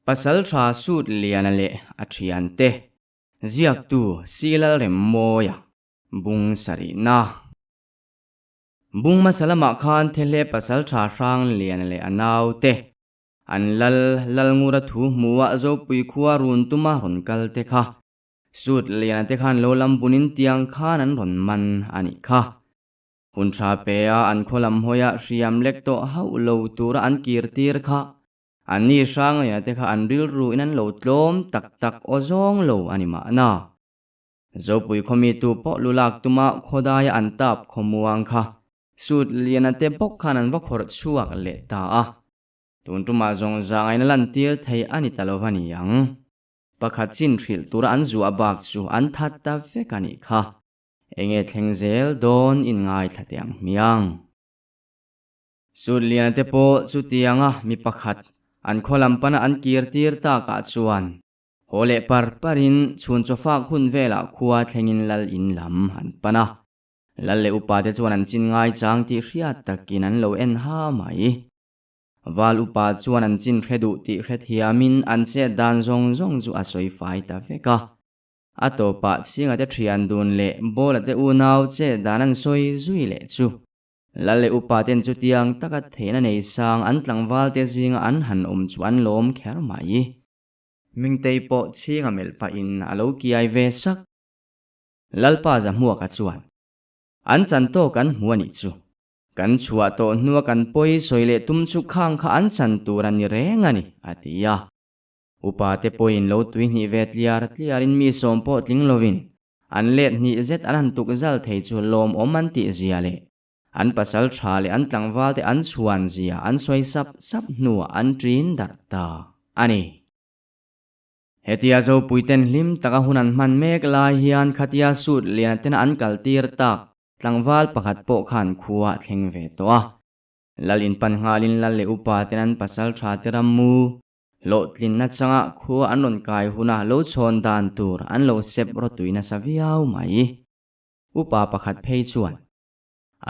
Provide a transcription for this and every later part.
Pasalṭha Sut Liana leh a ṭhiante ziaktu Silalremmawia bung sarihna. Bung hmasa lamah khan Thehle Pasalṭha Hrangliana leh a naute an lal Lalngura thu hmuhah Zopui khua run tuma rawn kal te kha Sut Liana te khan lo lam bunin tiang khan an rawn man a nih kha. Hun ṭha pe a an khaw lam hawiah hriam lek tawh hauh lo tura an kir tir kha An ni Hrangliana te kha an rilru in an lo tlawm tak tak aw zawng lo a ni mahna. Zopui khawmi tu pawh lu lak tuma khawdaia an tap khawmuang kha Sut Liana te bawk khan an va khawrh chhuak leh ta a. Tun tumah zawng zangaina lantir thei a ni ta lo va ni ang. Pakhat chin hrilh tura an zuah bak chu an that ta vek a nih kha. Enge thleng zel dawn in ngaithla teh ang hmiang. Sutliana te pawh chutianga mi pakhat an khaw lam pana an kir tir takah chuan haw leh par parin chhun chawfak hun velah khua thlengin lal in lam an pan a. Lal leh upa te chuan an chin ngai chang tih hriat takin an lo en ha mai. Val upa chuan an chin hre duh tih hrethiamin an chet dan zawng zawng chu a sawi fai ta vek a. A tawpah chhinga te thian dun leh Bawla te unau chet dan an sawi zui leh chu. Lal leh upa ten chutiang taka theihna nei sang an tlangval te zinga an han awm chu an lawm kher mai. Hmingtei pawh chhinga melh pahin a lo kiai ve sak. Lalpa Zahmuaka chuan, An chan tawk an hmu a nih chu. Kan chhuah tawh hnua kan pawi sawi leh tum chu khang kha an chan tur a ni reng a ni, a ti a. Upa te pawhin lo tuihnih ve tliar tliarin mi sawm pawh tling lovin An let hnih zet an han tuk zal thei chu lawmawm an tih zia leh an pasal tha leh an tlangval te an chhuan zia an sawi sap sap hnuah an ṭin darh ta a ni. Hetia Zopuiten hlim taka hun an hman mek lai hian khatia suit liana tena an kal tir tak tlangval pakhat pawh khan khua a thleng ve tawh a. Lal inpan nghalin lal leh upa ten an pasal tha te ram mu Hlawhtlinna changa khua an rawn kai huna lo chhawn dan tur an lo sep rawtui nasa viau mai. Upa pakhat phei chuan,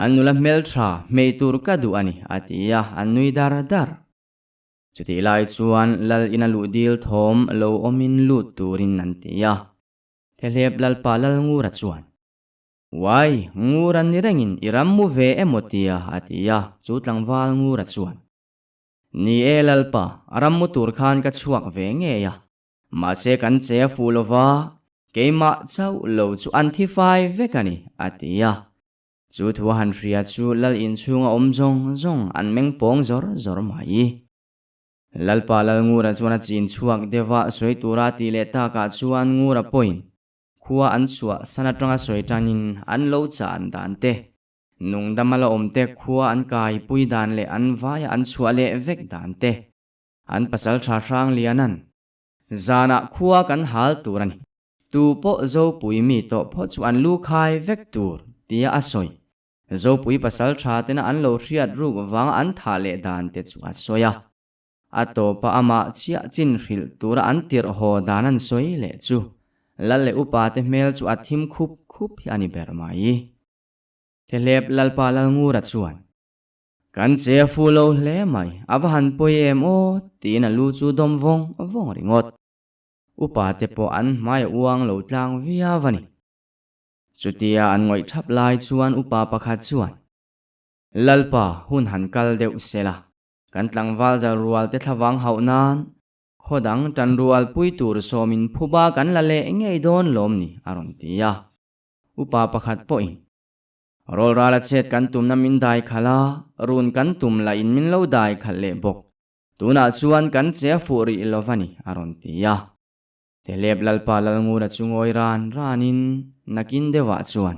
An nula hmeltha hmei tur ka duh a ni, a ti a, an nui dar dar. Chutih lai chuan lal ina luh dil thawm lo awmin lut turin an ti a. Thehlep Lalpa Lalngura chuan, Uai, Ngura ni rengin i ram mu ve emaw tia, a ti a, chu tlangval Ngura chuan, Ni e Lalpa, ram mu tur khan ka chhuak ve ngei a, mahse kan che a fuh lova, keimah chauh lo chu an thi fai vek a ni, a ti a. Chu thu a han hria chu Lal inchhunga awm zawng zawng an meng pawng zawr zawr mai. Lalpa Lalngura chuan a chin chhuak deuh a, sawi tura tih leh takah chuan Ngura pawhin khua an chhuah san atanga sawi tanin an lo chah an dan te Nungdama la awmte khua an kaipui dan leh an vaia an chhuah leh vek dan te an pasal tha hrang lian an. Zanah khua kan hal tur a ni. Tu pawh Zopui mi tawh phawt chu an lu khai vek tur tia a sawi. Zopui pasal tha tena an lo hriat ruk vanga an thah leh dan te chu a sawi a. A tawpa amah chiah chin hrilh tura an tirh haw dan an sawi leh chu Lal leh upa te hmel chu a thim khup khup hi a ni ber mai. Thehlep Lalpa Lalngura chuan, Kan che a fu lo hle mai, a va han pawi em aw, tiin a lu chu dawm vawng vawng ringawt. Upa te pawh an hmai a uang lo tlang viau a ni. Chutia an ngawih thap lai chuan upa pakhat chuan, Lalpa, hun han kal deuh sela, kan tlangval zal rual te thlavang hauh nan khaw dang tan rual pui tur sawmin phuba kan la leh ngei dawn lawm ni, a rawn ti a. Upa pakhat pawhin, Rawlrala chet kan tumna min dai khalh a, run kan tum lah in min lo dai khalh leh bawk. Tunah chuan kan che a fuh rih lo va ni, a rawn ti a. Tehlep Lalpa Lalngura chu ngawi ran ranin nakin deuhah chuan,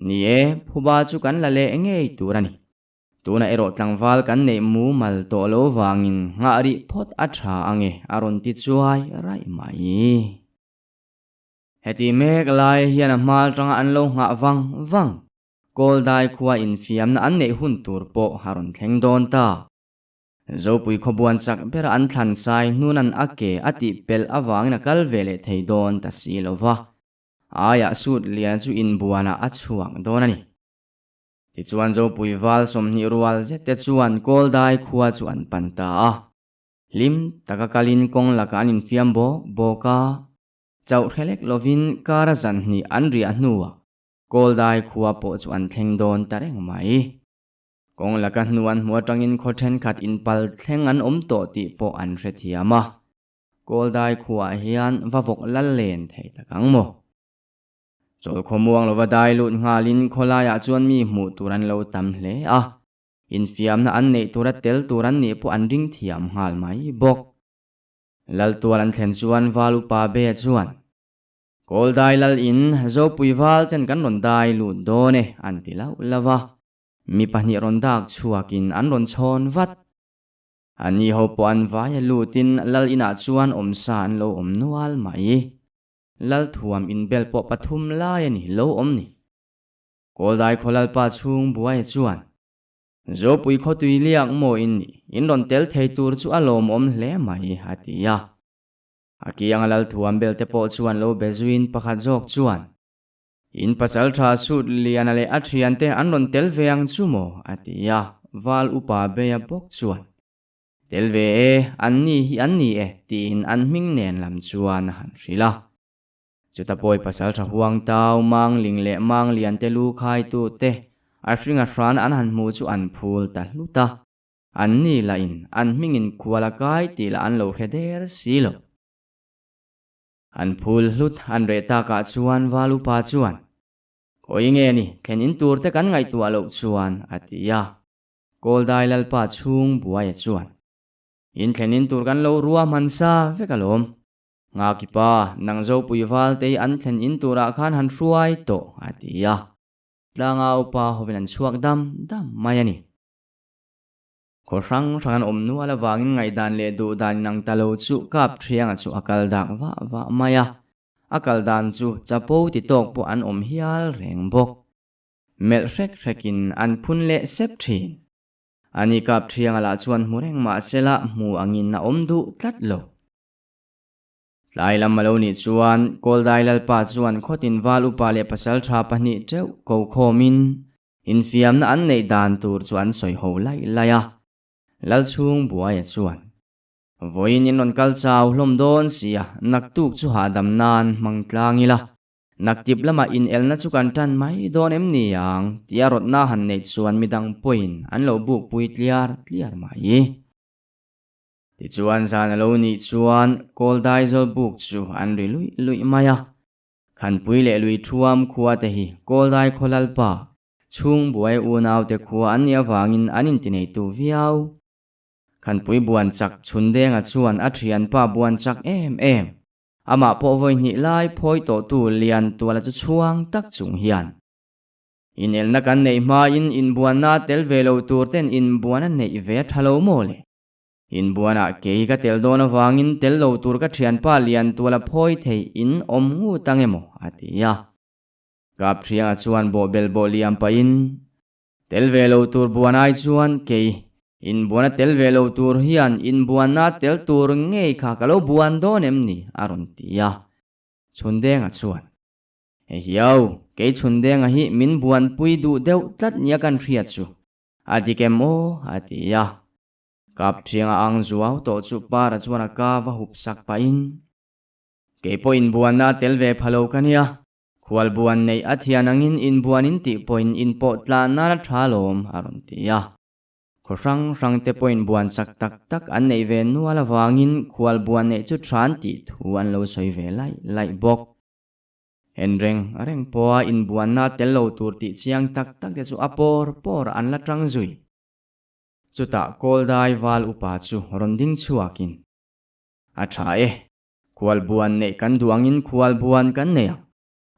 Ni e, phuba chu kan la leh ngei tur a ni. Tunah erawh tlangval kan neih mumal tawh lo vangin nghah rih phawt a tha ange, a rawn ti chuai raih mai. Heti mek lai hian a hma atanga an lo nghah vang vang. Kawldai khua infiamna an neih hun tur pawh a rawn thleng dawn ta. Zopui khawbuan chak bera an thlan sai hnunan a ke a tih pelh avangin a kal ve leh thei dawn ta si lo va. Aiah suit liana chu inbuanah a chhuak dawn a ni. Tichuan Zopui val 20 rual zet te chuan Kawldai khua chu an pan ta a. Hlim taka kalin kawng lakah an infiam bawk bawk a, chauh hre lek lovin kar a zan hnih an riah hnuah Kawldai khua pawh chu an thleng dawn ta reng mai. Kawng laka hnu an hmu atangin khaw thenkhat inpal thleng an awm tawh tih pawh an hrethiam a, Kawldai khuaah hian va vawk lal len thei tak ang maw? Chawl khawmuang lova dai lut nghalin khawlaiah chuan mi hmuh tur an lo tam hle a, infiamna an neih tura tel tur an nih pawh an ring thiam nghal mai bawk. Laltual an thlen chuan Val Upa Be chuan, Kawldai lal in Zopui val ten kan rawn dai lut dawn e an ti lauh lauh a, mi pahnih rawn dak chhuakin an rawn chhawn vat. A ni ho pawh an vai a lutin lal inah chuan awmsa an lo awm nual mai. Lalthuam inbel pawh pathum lai a ni lo awm ni. Kawldai khaw lalpa chhung buai chuan, Zopui khawtui liak maw in nih, in rawn tel thei tur chu a lawmawm hle mai, a ti a. A kianga Lalthuam bel te pawh chuan lo be zuiin pakhat zawk chuan, In pasal tha sut liana leh a thiante an rawn tel ve ang chu maw? a ti a, Val upa beia bawk chuan, Tel ve e, an ni hi an ni e, tiin an hming nen lam chuan a han hrilh a. Chuta pawi pasal tha huang tau, Mangling leh Manglian te lu khaitu te a hringa hran an han hmu chu an phul ta hlut a. An ni lah in an hmingin khual a kai tih lah an lo hre der si lo. An phul hlut an reh takah chuan Val upa chuan, Khawi nge ni, thlen in tur te kan ngaihtuah loh chuan, a ti a. Kawldai Lalpa chhung buaia chuan, In thlenin tur kan lo rua hman sa vek alawm. Nghakipa, nang Zopui Valtei an thlen in turah khan han hruai tawh, a ti a. Tlanga upa hovin an chhuak dam dam mai a ni. Khaw hrang hrang an awm nual avangin ngaihdan leh duhdan inang ta lo chu kap thianga chu a kal dak vah vah mai a. A kal dan chu chapo ti tawk pawh an awm hial reng bawk. Melh hrek hrekin an phun leh sep thin. Ani kap thianga lah chuan hmu reng mah sela hmu angin a awm duh tlat lo. Tlai lam a lo nih chuan Kawldai Lalpa chuan khawtin val upa leh pasal tha pahnih teuh ko khawmin infiamna an neih dan tur chu an sawi ho laih laih a. Lalchhung buaia chuan, Vawiin in rawn kal chau hlawm dawn sia, naktuk chu hahdam nan hmang tlang ila. Naktip lamah inelna chu kan tan mai dawn em ni ang tia rawtna han neih chuan midang pawhin an lo buk pui tliar tliar mai. Tichuan zan a lo nih chuan Kawldai Zawlbuk chu an ri luih luih mai a. Khanpui leh lui thuam khua te hi Kawldai khaw lalpa, chhung buai unaute khua an nih avangin an intineitu viau. Khanpui buan chak Chhundenga chuan a thianpa buan chak em em. Amah pawh vawi hnih lai phawi tawhtu lian tuala chu chhuang tak chung hian inelna kan neih hmain inbuanna tel ve lo tur ten inbuan a neih ve a tha lo maw le? Inbuanah kei ka tel dawn avangin tel lo tur ka thianpa lian tuala phawi thei in awm ngut ang emaw a ti a. Kapthianga chuan bawhbel bawh liam pahin Tel ve lo tur buan ai chuan kei inbuana tel ve lo tur hian inbuanna tel tur ngei kha ka lo buan dawn em ni? a rawn ti a. Chhundenga chuan, He hiau, kei Chhundenga hi min buanpui duh deuh tlat nia kan hriat chu a dik em aw? a ti a. Kapthianga ang zuau tawh chu Para chuan a ka va hup sak pahin, Kei pawh inbuanna tel ve pha lo ka nia, Khualbuan neih a thian angin inbuan in tih pawhin inpawh tlan nan a tha alawm, a rawn ti a. Khaw hrang hrang te pawhin buan chak tak tak an neih ve nual avangin khualbuan neih chu tha an tih thu an lo sawi ve laih laih bawk. En reng reng pawha inbuanna tel lo tur tih chiang tak tak te chu a pawr pawr an la tang zui. Chutah Kawldai val upa chu rawn ding chhuakin, A tha e, Khualbuan neih kan duh angin khualbuan kan nei ang.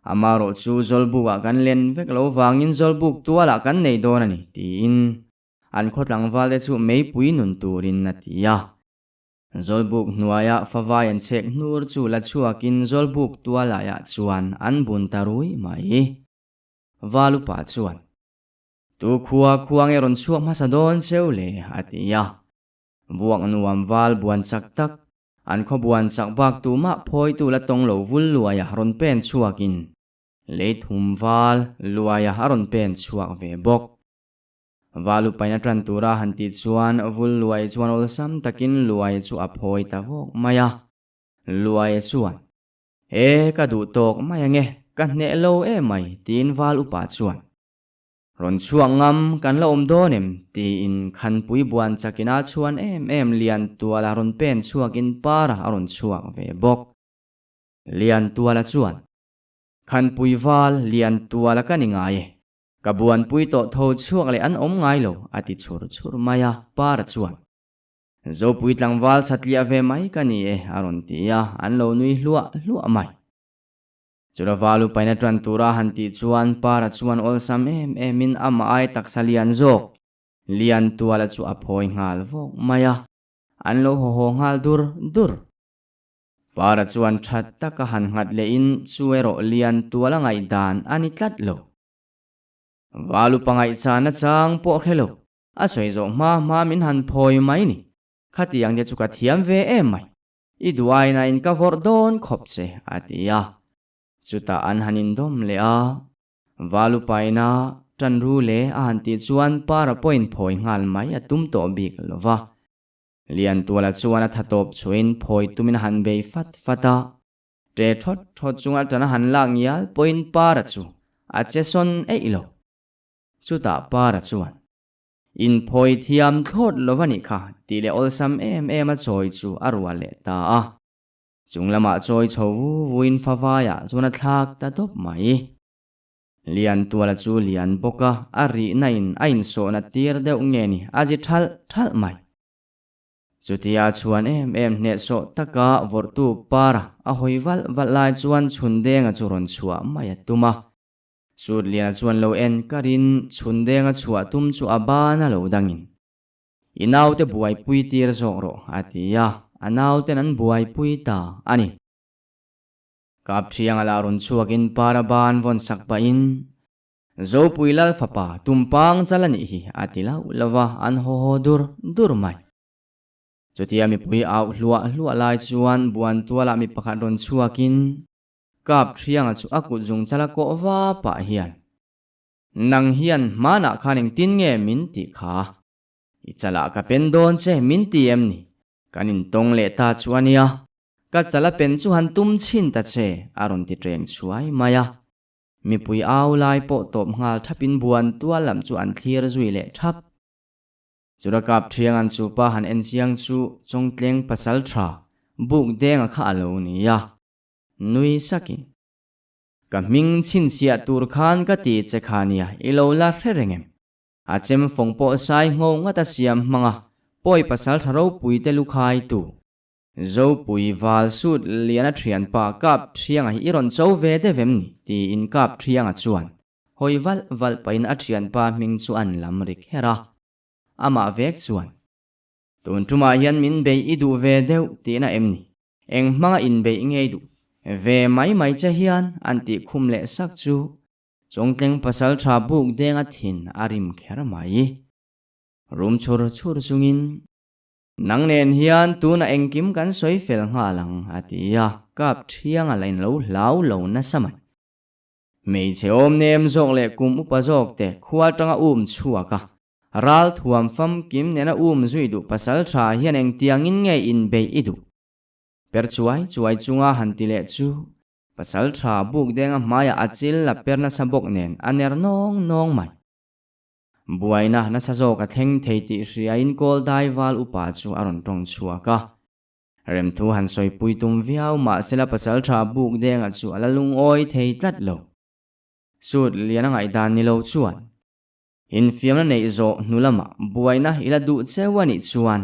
Amarawh chu Zawlbukah kan len vek lo vangin Zawlbuk tualah kan nei dawn a ni, tiin an khaw tlangvalte chu meipui nun turin a ti a. Zawlbuk hnuaia favai an chhek hnur chu la chhuakin Zawlbuk tualaiah chuan an bun ta rui mai. Valupa chuan, Tu khua khua nge rawn chhuak hmasa dawn cheu le? a ti a. Vuak nuam val buan chak tak, an khaw buan chak bak tumah phawitu la tawng lo vul luaia rawn pen chhuakin lei thum val luaia a rawn pen chhuak ve bawk. Valu paina tan tura han tih chuan vul luai chuan awlsam takin luai chu a phawi ta vawk mai a. Luaia chuan, E, ka duh tawk mai ange, ka hneh lo emai, tiin val upa chuan, Rawn chhuak ngam kan la awm dawn em? tiin Khanpui buan chakina chhuan em em Liantuala rawn pen chhuakin para a rawn chhuak ve bawk. Liantuala chuan, Khanpui val Liantuala ka ni ngai e, ka buanpui tawh tho chhuak leh an awm ngai lo, a ti chhur chhur mai a, para chuan, Zopui tlangval chhatliah ve mai ka ni e, a rawn ti a, an lo nui hluah hluah mai. Chura valu paina tan tura han tih chuan Para chuan awlsam em emin amah ai taksa lian zawk, lian tuala chu a phawi nghal vawk mai a, an lo haw haw nghal dur dur. Para chuan that taka han nghat lehin chu erawh lian tuala ngaihdan a ni tlat lo. Valu pangaihchana chang pawh hre lo. A sawi zawh hma hma min han phawi mai ni. Khatiang te chu ka thiam ve em mai. I duaina in ka vawrh dawn khawp che, a ti a. Chutah an han indawm leh a. Valupaina tan ru le a han tih chuan Para pawhin phawi nghal mai a tum tawh bik lo va. Liantuala chuan a tha tawp chhuahin phawi tumin a han bei fat fat a. Ṭe thawt thawt chunga tan a han lak ngial pawhin Para chu a che sawn eih lo. Chutah Para chuan, Inphawi thiam thlawt lo va nih kha, tih leh awlsam em em a chawi chu a rual leh ta a. Chung lamah chawi chho vu vuin favaiah chuan a thlak ta dawp mai. Liantuala chu lian bawk a, a rihna in a insawhna tir deuh nge ni a zi thalh thalh mai. Chutia chhuan em em hnehsawh taka vawrhtu Para a hawi valh valh lai chuan Chhundenga chu rawn chhuah mai a tum a. Sutliana chuan lo en karin chhundenga chhuah tum chu a ban a lo dangin, I naute buaipui tir zawk rawh, a ti a, a nauten an buaipui ta a ni. Kapṭhianga lah rawn chhuakin para ban vawn sak pahin, Zopui Lal fapa tumpang chal a nih hi, a ti lauh lauh a, an haw haw dur dur mai. Chutia mipui auh hluah hluah lai chuan buantualah mi pakhat rawn chhuakin, Kap Thianga chu a kut zung chala kawh va pah hian, Nang hian hmanah khan engtin nge min tih kha? I chalah ka pen dawn che min ti em ni? Kan intawng leh ta chu a nia, ka chala pen chu han tum chhin ta che, a rawn ti ṭeng chhuai mai a. Mipui au lai pawh tawp nghal thapin buan tual lam chu an thlir zui leh thap. Chura Kap Thianga'n chu pa han en chiang chu Chawngtleng pasal tha buk denga kha a lo ni a. Nui sakin, Ka hming chhinchhiah tur khan ka ti che kha nia, i lo la hre reng em? A chem fawng pawh sai ngho ngat a siam hmang a, pawi pasal tha ropui te lu khai tu. Zopui val sut lian a thianpa Kap Thianga hi i rawn cho ve deuh em ni? tiin Kap Thianga chuan hawi valh valh pahin a thianpa hming chu an lam ri kher a. Amah vek chuan, Tun tumah hian min bei i duh ve deuh tihna em ni? Eng hmanga inbeih ngei duh ve mai mai che hian an tih khum leh sak chu Chawngtleng pasal tha buk denga thin a rim kher mai. Rum chhur chhur chungin, Nang nen hian tuna engkim kan sawi fel nghal ang a ti a, kap thianga la in lo hlau lo nasa mai. Hmeichhe awm nem zawk leh kum upa zawk te khua tanga um chhuak a, Ral thuam famkim nena um zui duh pasal tha hian engtiangin nge inbeih i duh? Per chuai chuai chunga han ti leh chu pasal tha buk denga hmaiah a chil la per nasa bawk nen a ner nawng nawng mai. Buaina nasa zawk a thleng thei tih hriain kawl dai val upa chu a rawn tawng chhuak a. Remthu han sawipui tum viau mahsela pasal tha buk denga chu a la lungawi thei tlat lo. Sut lian a ngaihdan ni lo chuan Infiamna neih zawh hnu lamah buaina i la duh cheu a nih chuan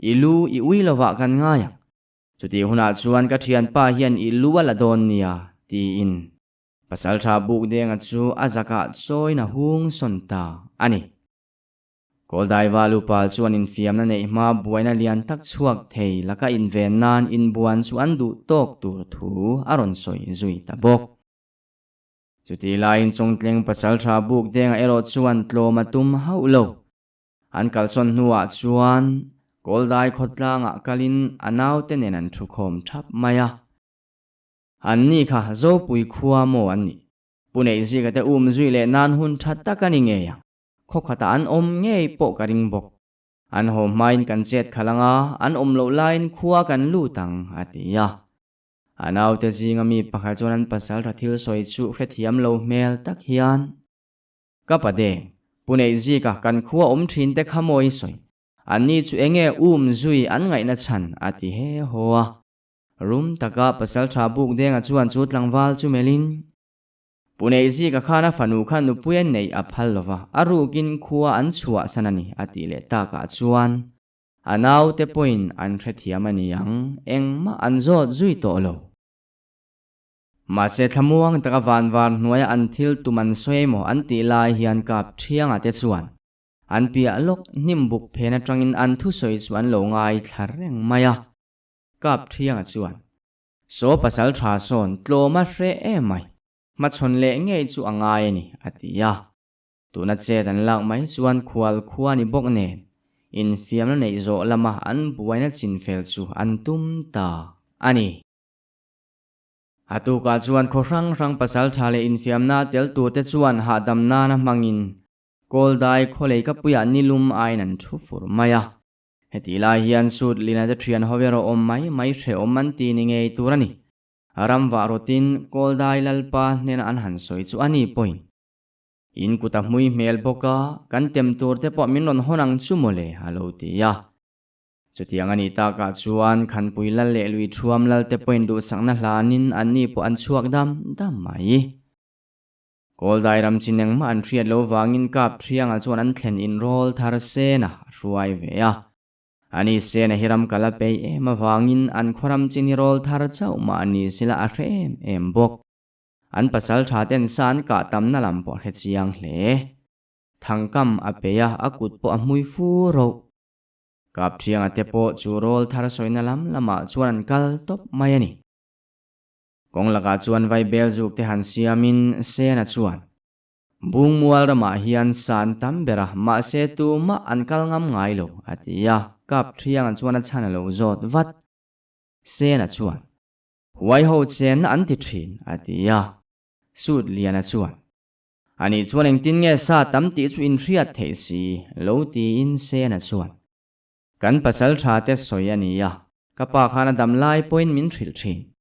i lu i ui lovah kan ngai ang. Chutih hunah chuan ka thianpa hian i lu a la dawn nia, tiin Pasaltha Bukdenga chu a zakah chawiin a hung sawn ta a ni. Kawldaiva lupa chuan infiamna neih hma buaina lian tak chhuak thei laka inven nan inbuan chu an duh tawk tur thu a rawn sawi zui ta bawk. Chutih laiin Chawngtleng pasaltha buk denga erawh chuan tlawm a tum hauh lo. An kalsawn hnuah chuan Kawldai khawtlangah kalin a naute nen an thukhawm thap mai a. Anni kha Zopui khua maw an nih? Pu Neihzika te um zui leh nan hun tha tak a ni ngei ang. Khaw khatah an awm ngei pawh ka ring bawk. An haw hmain kan chet khalh ang a, an awm loh laiin khua kan lut ang, a ti a. A naute zinga mi pakhat chuan an pasal tha thil sawi chu hrethiam lo hmel tak hian, Ka pa deng, Pu Neihzika kan khua awm thin te kha maw i sawi? Anni chu enge um zui an ngaihna chhan? a ti he haw a. Rum taka pasal tha buk denga chuan chu tlangval chu melhin, Pu Neihzika khan a fanu kha nupui a neih a phal lova, a rukin khua an chhuahsan a ni, a tih leh takah chuan a naute pawhin an hrethiam a ni ang, engmah an zawt zui tawh lo. Mahse thlamuang taka vanvar hnuaia an thil tum an sawi emaw an tih lai hian kap thianga te chuan an piah lawk hnim buk phen atangin an thusawi chu an lo ngaithla reng mai a. Kap thianga chuan, Saw pasal tha sawn tlawm a hreh em mai, hmachhawn leh ngei chu a ngai a ni, a ti a. Tuna chet an lak mai chuan khual khua ni bawk nen infiamna neih zawh lama an buaina chinfel chu an tum ta a ni. A tukah chuan khaw hrang hrang pasal tha leh infiamna tel turte chuan hahdam nana hmangin Kawldai khawlei ka puiah nilum aiin an thu fur mai a. Hetih lai hian Sut Lina te thian ho erawh awm mai mai hrehawm an ti ni ngei tur a ni. Ram vah rawtin Kawldai Lalpa hnena an han sawi chu a ni pawhin in kut a hmui hmel bawk a, kan tem tur te pawh min rawn hawn ang chu mawle a lo ti a. Chutiang a nih takah chuan Khanpui lal leh lui thuam lal te pawhin duhsakna hlanin anni pawh an chhuak dam dam mai. Kawldai ram chin engmah an hriat lo vangin Kap Thianga chuan an thlen inrawl thar Sena a hruai ve a. Ani Sena hi ram kal a peih em avangin an khaw ram chin hi rawl thar chauh mah ni sela a hre em em bawk. An pasal tha ten sa an kah tamna lam pawh a hre chiang hle. Thangkam a peih a, a kut pawh a hmui fu roh. Kapṭhianga te pawh chu rawl thar sawina lam lamah chuan an kal tawp mai a ni. Kawng lakah chuan vaibel zuk te han siamin Sena chuan, Bungmual ramah hian san tam ber a, mahse tumah an kal ngam ngai lo, a ti a. Kapṭhianga chuan a chhan a lo zawt vat. Sena chuan, Huai ho chenna an ti ṭhin, a ti a. Sutliana chuan, Ani chuan engtin nge sa tam tih chu inhriat theih si lo tiin Sena chuan, Kan pasal tha te sawi a nia, ka pa khan a dam lai pawhin min hrilh thin.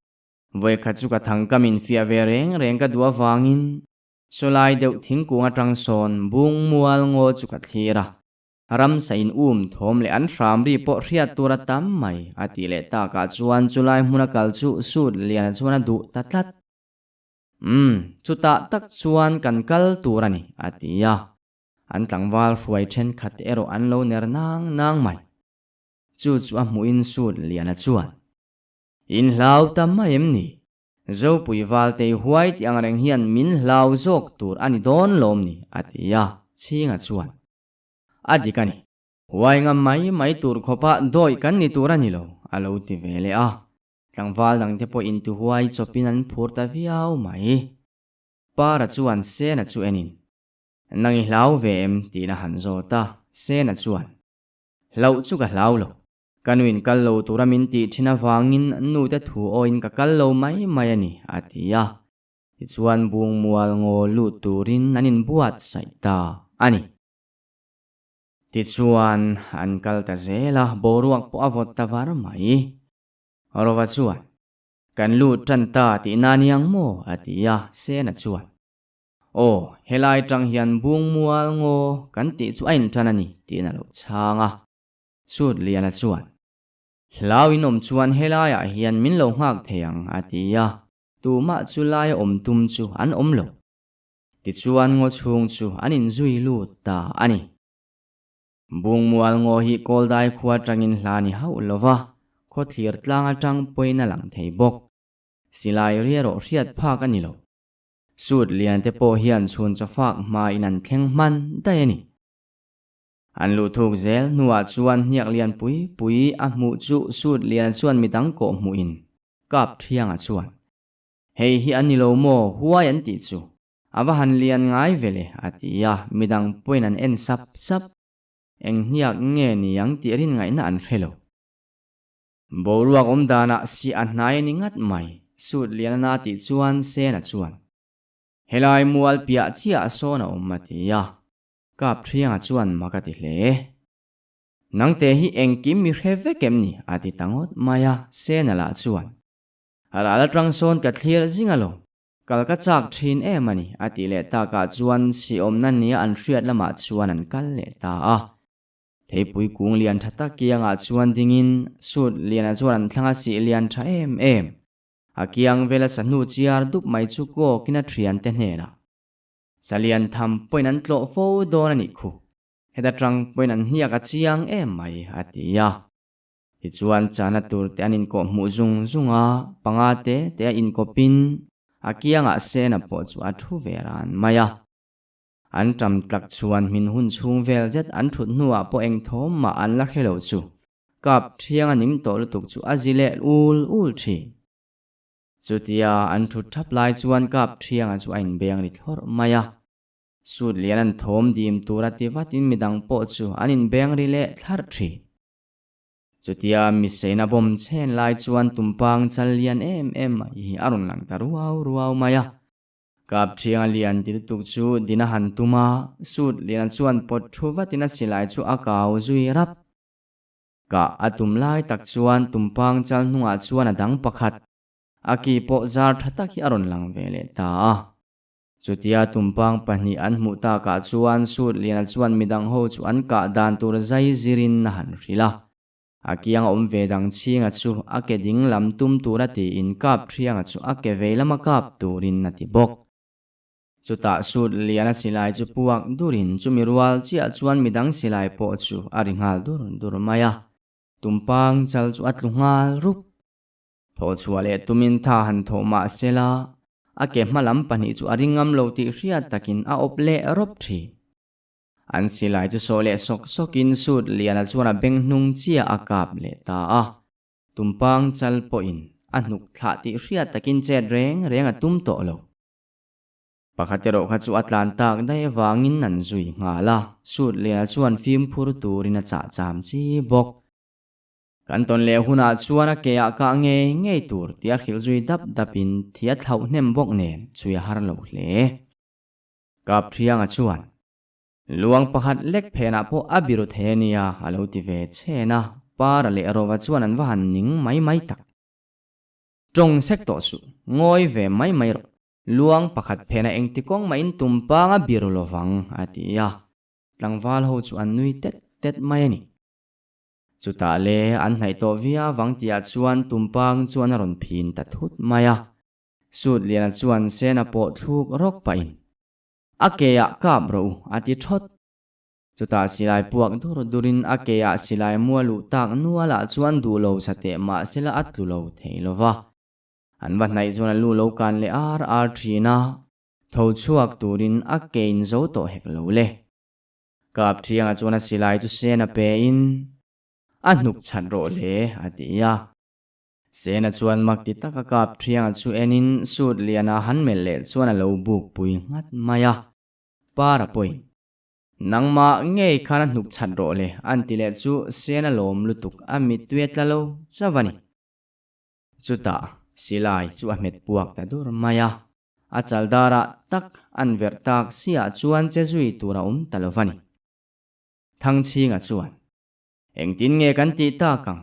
Vawikhat chu ka thangkam infiah ve reng reng ka duh avangin sawlai deuh thingkung atang sawn bung mual ngaw chu ka thlir a, ramsa in um thawm leh an hram ri pawh hriat tur a tam mai a tih leh takah chuan chulai hmuna kal chu Sut Liana chuan a duh ta tlat. Umm, chutah tak chuan kan kal tur a ni, a ti a. An tlangval hruai thenkhat erawh an lo ner nang nang mai. Chu chu a hmuhin Sut Liana chuan, In hlau ta mai em ni? Zopui Valtei huai tih ang reng hian min hlau zawk tur a ni dawn lawm ni, a ti a. Chhinga chuan, A dik a ni. Huai ngam mai mai tur khawpa dawi kan ni tur a ni lo, a lo ti ve leh a. Tlangval dangte pawh intihuai chawpin an phur ta viau mai. Para chuan Sena chu enin, Nang i hlau ve em? tiin a han zawt a. Sena chuan, Hlauh chu ka hlau lo. Ka nuin kal lo tura min tih thin avangin nute thu awiin ka kal lo mai mai a ni, a ti a. Tichuan Bungmual ngaw lut turin an inbuatsaih ta a ni. Tichuan an kal ta zel a, boruak pawh a vawt ta var mai. Rova chuan, Kan lut tan ta tih na niang maw? a ti a, Sena chuan, Aw, helai tang hian Bungmual ngaw kan tih chu a intan a ni, tiin a lo chhang a. Sutliana chuan, Hlau in awm chuan helaiah hian min lo nghak thei ang, a ti a, tumah chu laia awm tum chu an awm lo. Tichuan ngaw chhung chu an inzui lut ta a ni. Bungmual ngaw hi Kawldai khua atangin hla ni hauh lo va, khawthlir tlang atang pawhin a lang thei bawk. Silai riarawh hriat phak a ni lo. Sut lian te pawh hian chhun chawfak hmain an thleng hman daih a ni. An luh thuk zel hnuah chuan hniak lian pui pui a hmuh chu sut lian chuan midang kawh hmuhin kap thiangah chuan, Hei hi a ni lo maw huai an tih chu? A va han lian ngai ve le, a ti a, midang pawhin an en sap sap. Eng hniak nge ni ang tih rin ngaihna an hre lo. Boruak awm danah si a hnai a ni ngat mai, Sut lian a na tih chuan Sena chuan, Helai mual piah chiah sawn a awm, a ti a. Kapṭhianga chuan mak a ti hle. Nangte hi engkim mi hre vek em ni? a ti ta ngawt mai a, Sena lah chuan, Ral aṭang sawn ka thlir zing alawm, kal ka chak ṭhin em a ni, a tih leh takah chuan siawmna nia an hriat lamah chuan an kal leh ta a. Theipui kung lian ṭha tak kiangah chuan dingin Sut Liana chuan an thlang a sih lian ṭha em em. A kiang vela sahnu chiar dup mai chu kawkin a ṭhiante hnenah, Salian tham pawhin an tlawh fo dawn a nih khu. Heta ṭang pawhin an hniak a chiang em mai, a ti a. Tichuan chana tur te an inkawh hmuh zung zung a, panga te te a inkawpin a kiangah Sena pawh chu a ṭhu ve ran mai a. An ṭam tlak chuan hmin hun chhung vel zet an ṭhut hnuah pawh eng thawm mah an la hre lo chu kap ṭhiang a ning tawh lutuk chu a zi leh ul ul ṭhin. Chutia an ṭhut ṭhap lai chuan kap ṭhianga chu a inbeng ri thlawrh mai a. Sut lian an thawm dim tur a ti vatin midang pawh chu an inbeng ri leh thlarh ṭhin. Chutia miseina bawm chhen lai chuan tumpang chal lian em em mai hi a rawn lang ta ruau ruau mai a. Kap ṭhianga lian ti lutuk chu din a han tum a, sut liana chuan pawt ṭhu vatin a silai chu a kau zui rap. Kah a tum lai tak chuan tumpang chal hnungah chuan a dang pakhat, a ki pawh zar ṭha tak hi a rawn lang ve leh ta a. Chutia tumpang pahnih an hmuh takah chuan Sut Liana chuan midang ho chu an kah dan tur zai zirin a han hrilh a. A kiang a awm ve dang chhinga chu a ke ding lam tum tura tiin kap thianga chu a ke vei lama kap turin a ti bawk. Chutah Sut Liana silai chu puak durin chumi rual chiah chuan midang silai pawh chu a ri nghal dur dur mai a. Tumpang chal chu a tlu nghal rup. Thawh chhuah leh tumin tha han thawh mah se la, a ke hma lam pahnih chu a ring ngam lo tih hriat takin a awp leh rawp thin. An silai chu sawh leh sawk sawkin Sut Liana chuan a beng hnung chiah a kap leh ta a. Tumpang chal pawhin a hnuk thlah tih hriat takin chet reng reng a tum tawh lo. Pakhat erawh kha chu a tlan tak daih avangin an zui nghal a, Sut Liana chuan fimkhur turin a chah cham chi bawk. Kan tawn leh hunah chuan a ke ah kah ngei ngei tur tih a hrilh zui dap dapin thi a thlauh hnem bawk nen chui a har lo hle. Kapṭhianga chuan, Luang pakhat lek phenah pawh a biru thei a nia a lo ti ve chhen a, Para leh Rova chuan an va han ning mai mai tak. Tawng sek tawh suh, ngawi ve mai mai rawh. Luang pakhat phenah engti kawng mah in tumpang a biru lovang a ti a, tlangval ho chu an nui tet tet mai a ni. Chutah le an hnaih tawh viau vang tihah chuan tumpang chuan a rawn phin ta thut mai a. Sut Liana chuan Sena pawh thluk rawk pahin, A keah kap rawh u, a ti thawt. Chutah silai puak dur durin a keah silai mua luh tak nualah chuan duh lo sa teh mah sela a tlu lo thei lo va. An va hnaih chuan a lu lo kan leh ar ar thin a, tho chhuak turin a kein zo tawh hek lo le. Kap thiangah chuan a silai chu Sena pein a hnuk chhat rawh le a ti a. Sena chuan mak ti taka Kap thiangah chu enin Sut Liana han melh leh chuan a lo buk pui nghat mai a. Para pawhin, Nangmah ngei khan a hnuk chhat rawh le an ti leh chu Sena lawm lutuk a mittui a tla lo chauh a ni. Chutah silai chu a hmet puak ta dur mai a. A chaldarah tak an verh tak siah chuan che zui tur a awm ta lo va ni. Thangchhinga chuan, Engtin nge kan tih tak ang?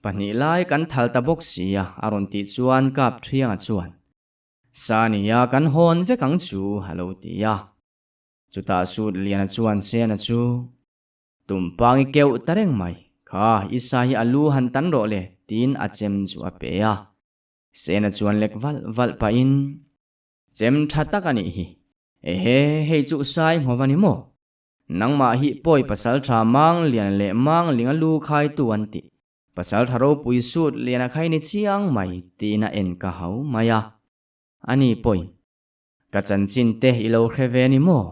Pahnih lai kan thal ta bawk si a, a rawn tih chuan Kapṭhianga chuan, Sania kan hawn vek ang chu, a lo ti a. Chutah Sut Liana chuan Sena chu, Tumpang i keuh ta reng mai, kha i sa hi a lu han tan rawh le, tiin a chem chu a pe a. Sena chuan lek valh valh pahin, Chem tha tak a nih hi. Ehe, hei chu sai nghawv a ni maw? Nangmah hi pawi pasal tha mang lian leh mang ling a lu khaitu an ti. Pasal tha ropui sut lian a khai ni chiang mai tiin a en ka hau mai a. Ani pawi, ka chanchin te i lo hre ve ni maw?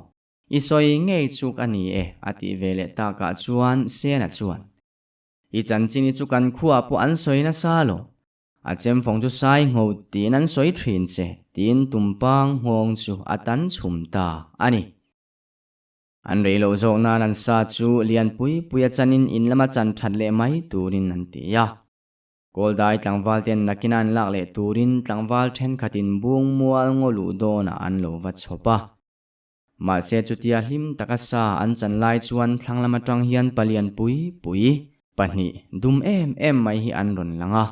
I sawi ngei chuk a ni e a tih ve leh takah chuan Sena chuan, I chanchin hi chu kan khuaah pawh an sawi nasa lo. A chemfawng chu sai ngho tiin an sawi thin che tiin tumpang nghawng chu a tan chhum ta a ni. An rei loh zawk nan an sa chu lianpui pui a chanin in lama chan that leh mai turin an ti a. Kawldai tlangval ten nakina an lak leh turin tlangval thenkhatin bung mual ngaw luh dawnah an lo va chhawp a. Mahse chutia hlim taka sa an chan lai chuan thlang lam atang hian palian pui pui pahnih dum em em mai hi an rawn lang a.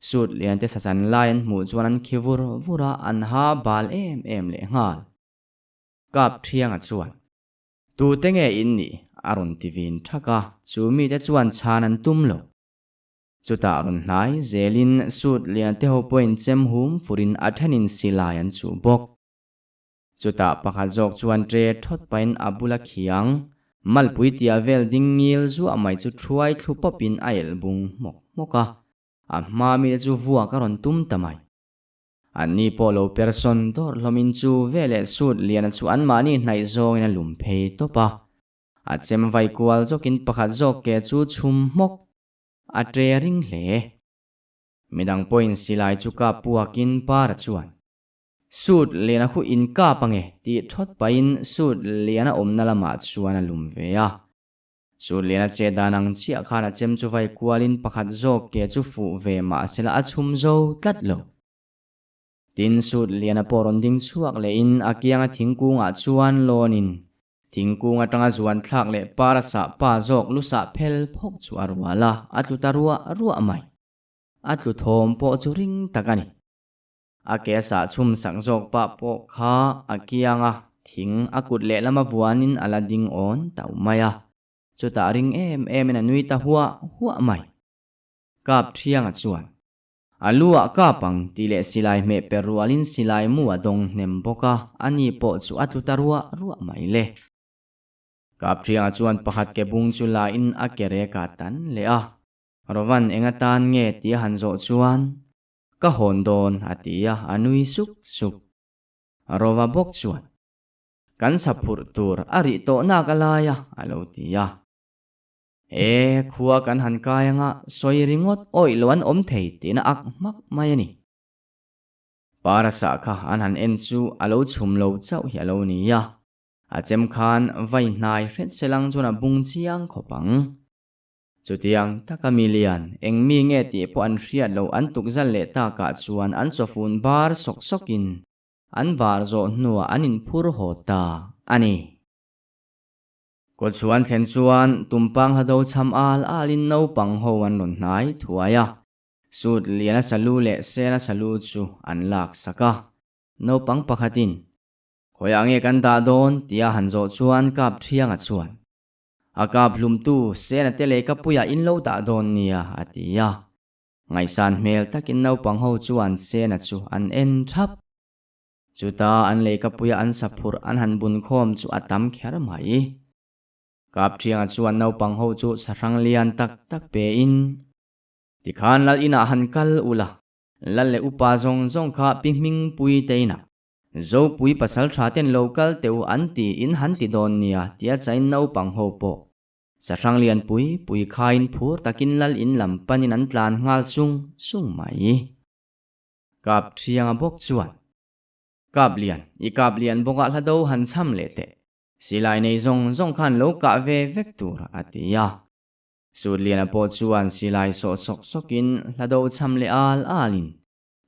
Suit lian te sa chan lai an hmuh chuan an khi vur vur a, an ha bal em em leh nghal. Kap Thianga chuan, Tute nge in nih? a rawn ti vin thak a, chu mite chuan chhan an tum lo. Chutah rawn hnai zelin suit lian te ho pawhin chem hum furin a thenin silai an chuh bawk. Chutah pakhat zawk chuan ṭe thawt pahin a bula khiang, malpui tia vel ding ngil zuah mai chu ṭhuai thlu pawpin a elh bung hmawk hmawk a, a hma mite chu vuak a rawn tum ta mai. Anni pawh lo persawn dawrh hlawmin chu veleh suit liana chu anmahni hnaih zawngin a lum phei tawp a, a chem vai kual zawkin pakhat zawk ke chu chhum hmawk a ṭe ring hle. Midang pawhin silai chu kap puakin para chuan Suit liana khu in kap ange tih thawt pahin suit liana awmna lamah chuan a lum ve a. Suit liana che dan ang chiah khan a chem chu vai kualin pakhat zawk ke chu fuh ve mahsela a chhum zo tlat lo. Tin suit liana pawh rawn ding chhuak lehin a kianga thingkungah chuan lawnin thingkung atanga zuan thlak leh par a sah pa zawk lu sah phel phawk chu a rual a, a tlu ta ruah ruah mai. A tlu thawm pawh chu ring tak a ni. A ke a sah chhum sak zawk pah pawh kha a kiang a, thing a kut lehlam a vuanin a la ding awn tauh mai a. Chutah ring em emin a nui ta huah huah mai. Kap Thianga chuan, A lu ah kap ang tih leh silai hmeh per rualin silai mu a dawng hnem bawk a, ani pawh chu a tlu ta ruah ruah mai le. Kap Thianga chuan pakhat ke bung chu la in a ke rek a tan leh a. Rovan eng atan nge tih a han zawh chuan, Ka hawn dawn, a ti a, a nui suk suk. Rova bawk chuan, Kan sa phurh tur a rih tawh nak a lai a, a lo ti a. E, khua kan han kai anga sawi ringawt awih lo an awm thei tihna ak hmak mai a ni. Parasa kha an han en chu a lo chhum lo chauh hi a lo ni a, a chem khan vai hnai hret selang chuan a bung chiang khawp ang. Chutiang taka mi lian, eng mi nge tih pawh an hriat loh an tukzal leh takah chuan an chawfun bar sawk sawkin an bar zawh hnuah an inphur haw ta a ni. Kawchhuan thlen chuan tumpang hlado cham al alin naupang ho an rawn hnai thuai a, suit liana salu leh sena salu chu an lak sak a. Naupang pakhatin, Khawiah nge kan dah dawn? tia han zawh chuan kap thianga chuan, A kap hlumtu Sena te leh ka puiah in lo dah dawn nia, a ti a. Ngaihsan hmel takin naupang ho chuan Sena chu an en thap. Chuta an lehkapuia an saphurh an han bun khawm chu a tam kher mai. Kapṭhianga chuan naupang ho chu sahrang lian tak tak pein, Tikhan lal inah han kal ula, lal leh upa zawng zawng kha pi hmingpui te inah Zopui pasal tha ten lo kal teuh an ti in han ti dawn nia tia chain naupang ho pawh sahrang lian pui pui khain phur takin lal in lam panin an tlan nghal sung sung mai. Kap Thianga bawk chuan, Kap lian, i kap lian bawkah hla do han cham leh teh, silai nei zawng zawng khan lo kah ve vek tur a ti a. Sutliana pawh chuan silai sawh sawk sawkin hla do cham leh al alin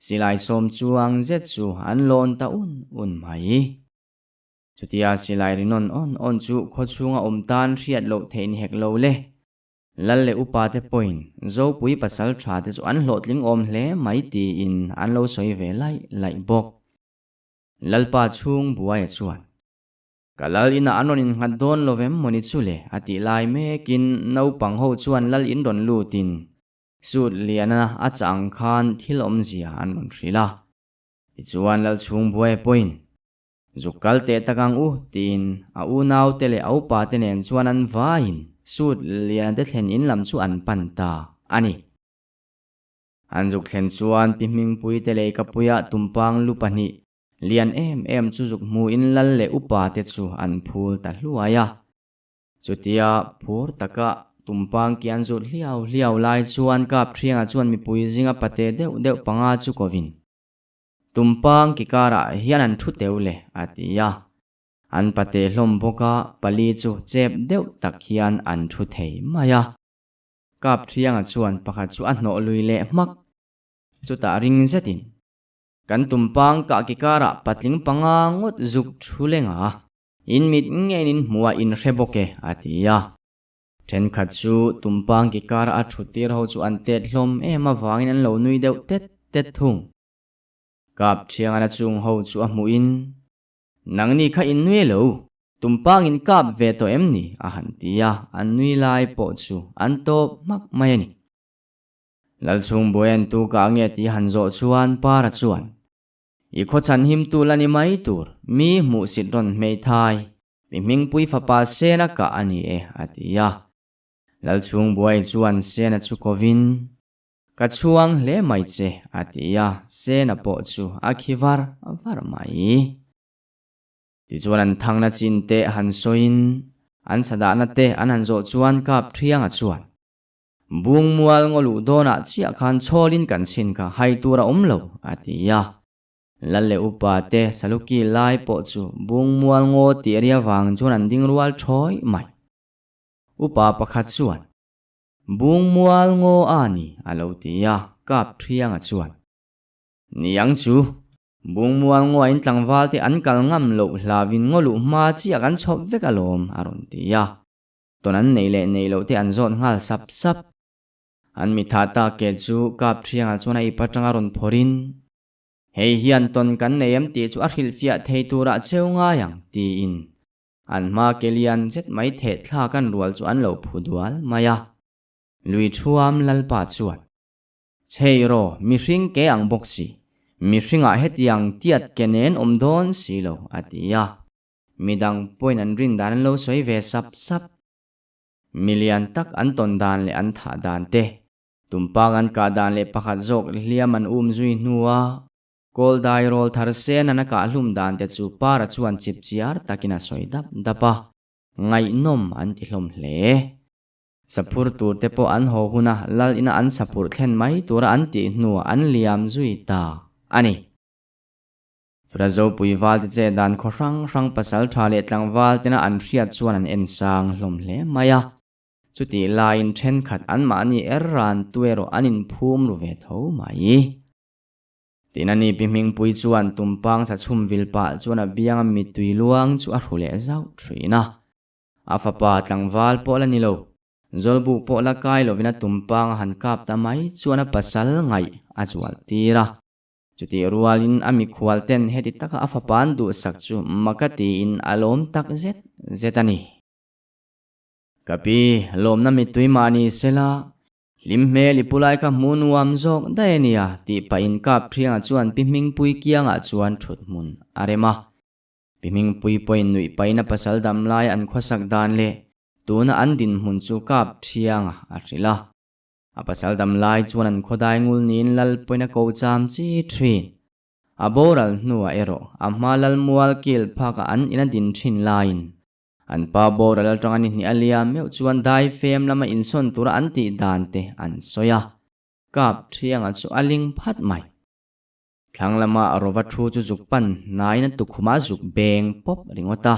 Silai sawm chuang zet chu an lawn ta un un mai. Chutia silai ri nawn awn awn chu khaw chhunga awm tan hriat loh theih ni hek lo le. Lal leh upa te pawhin Zopui pasal tha te chu an hlawhtling awm hle mai tiin an lo sawi ve laih laih bawk. Lalpa chhung buaia chuan, Ka lal inah an rawn innghat dawn lo vem mawni chu le a tih lai mekin naupang ho chuan lal in rawn lutin Suit liana a chah ang khan thil awmzia an rawn hrilh a. Tichuan Lalchhung buai pawhin, Zuk kal teh tak ang u, tiin a unaute leh a upate nen chuan an vaiin suit liana te thlen in lam chu an pan ta a ni. An zuk thlen chuan Pi Hmingpuite lei kapuiah tumpang lu pahnih lian em em chu zuk hmuin lal leh upate chu an phul ta hluai a. Chutia phur taka tumpang kian zut hliau hliau lai chuan kap thianga chuan mipui zinga pate deuh deuh panga chu kovin, Tumpang ki karah hian an thu teu le, a ti a. An pate hlawm bawk a, pali chu chep deuh tak hian an thu thei mai a. Kap thianga chuan pakhat chu a hnawh lui leh hmak. Chutah ring zetin, Kan tumpang kah ki karah patling panga ngawt zuk thu leng a. In mit ngeiin in hmuh a in hre bawk e, a ti a. Thenkhat chu tumpang ki kara a thut tir ho chu an tet hlawm em avangin an lo nui deuh tet tet thung. Kap thiangana chung ho chu a hmuhin, Nangni kha in nui lo, tumpang in kap ve tawh em ni? a han ti a, an nui lai pawh chu an tawp hmak mai a ni. Lalchhung buai an tu kah nge tih han zawh chuan Para chuan, I khaw chhan him tu la ni mai tur, mi hmuhsit rawn hmeithai, mi hmingpui fapa Sena kah a ni e, a ti a. Lalchhung buai chuan Sena chu kovin, Ka chhuang hle mai che, a ti a, Sena pawh chu a khi var var mai. Tichuan an thangna chin te han sawiin, an sadahna te an han zawh chuan Kap Thianga chuan, Bungmual ngaw luh dawnah chiah khan chhawlin kan chhin kha hai tur a awm lo, a ti a. Lal leh upa te Saluki lai pawh chu Bungmual ngaw tih ria vang chuan an ding rual thawi mai. Upa pakhat chuan, Bungmual ngaw a ni, a lo ti a, Kap Thianga chuan, Niang chu, Bungmual ngaw in tlangval te an kal ngam loh hlauin ngaw luh hma chiah kan chhawp vek alawm, a rawn ti a. Tawn an neih leh neih loh te an zawt nghal sap sap. An mitha tak ke chu kap thiangah chuan a ip atanga rawn phawrhin, Hei hian tawn kan nei em tih chu a hrilhfiah thei turah cheu ngai ang, tiin an hma ke lian zet mai theh thlak an rual chu an lo phu dual mai a. Lui thuam Lalpa chuan, Chhei rawh, mihring ke ang bawk si, mihringah hetiang tiat ke nen awm dawn si lo, a ti a. Midang pawhin an rin dan an lo sawi ve sap sap. Milian tak an tawn dan leh an thah dan te, tumpang an kah dan leh pakhat zawk hliam an um zui hnua kawl dai rawl thar sen an a kah hlum dan te chu Para chuan chip chiar takin a sawi dap dap a, ngaihnawm an ti hlawm hle. Saphur tur te pawh an haw huna lal ina an saphur thlen mai tura an tih hnuah an liam zui ta a ni. Chutah Zopui valte che dan khaw hrang hrang pasal tha leh tlangval tena an hriat chuan an en sang hlawm hle mai a. Chutih laiin thenkhat anmahni er ran tu erawh an inphum ru ve tho mai. Tin a ni Pi Hmingpui chuan tumpang thla chhum vil pah chuan a bianga mittui luang chu a hru leh zauh thin a. A fapa tlangval pawh la ni lo, Zawlbuk pawh la kai lovin a tumpang a han kap ta mai chuan a pasal ngaih a zual tir a. Chutih rualin a mikhual ten heti taka a fapa'n duhsak chu maka tiin a lawm tak zet zet a ni. Ka pi, lawmna mittui mah ni sela, hlim hmel i pu lai kha hmu nuam zawk daih a nia tih pahin Kap Thianga chuan Pi Hmingpui kiangah chuan thut hmun a rem a. Pi Hmingpui pawhin nuih pahin a pasal dam lai an khawsak dan leh tuna an dinhmun chu Kap Thianga a hrilh a. A pasal dam lai chuan an khawdai ngul niin lal pawhin a ko cham chi thin. A boral hnuah erawh a hma lal mual kil phakah an in a din thin laiin an pa boral atanga ni hnih a liam meuh chuan dai fem lama insawn tura an tih dan te an sawi a, kap thianga chu a ling phat mai. Thlang lama rova thu chu zuk pan hnaiin a tukhumah zuk beng pawp ringawt a.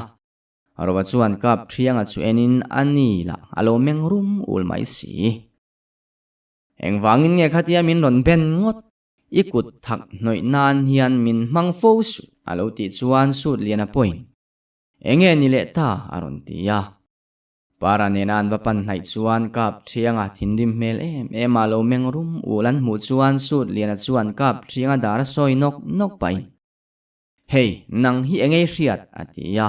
Rova chuan kap thianga chu enin a ni lah a lo meng rum ul mai si. Engvangin nge khatia min rawn ben ngawt? I kut thak hnawih nan hian min hmang fo suh a lo tih chuan sut lian a pawhin Enge ni leh ta a rawn ti a. Para nena an va pan hnaih chuan kap thianga thinrim hmel em em a lo meng rum ul an hmuh chuan sut liana chuan kap thianga dar a sawi nawk nawk pahin Hei, nang hi engei hriat? a ti a.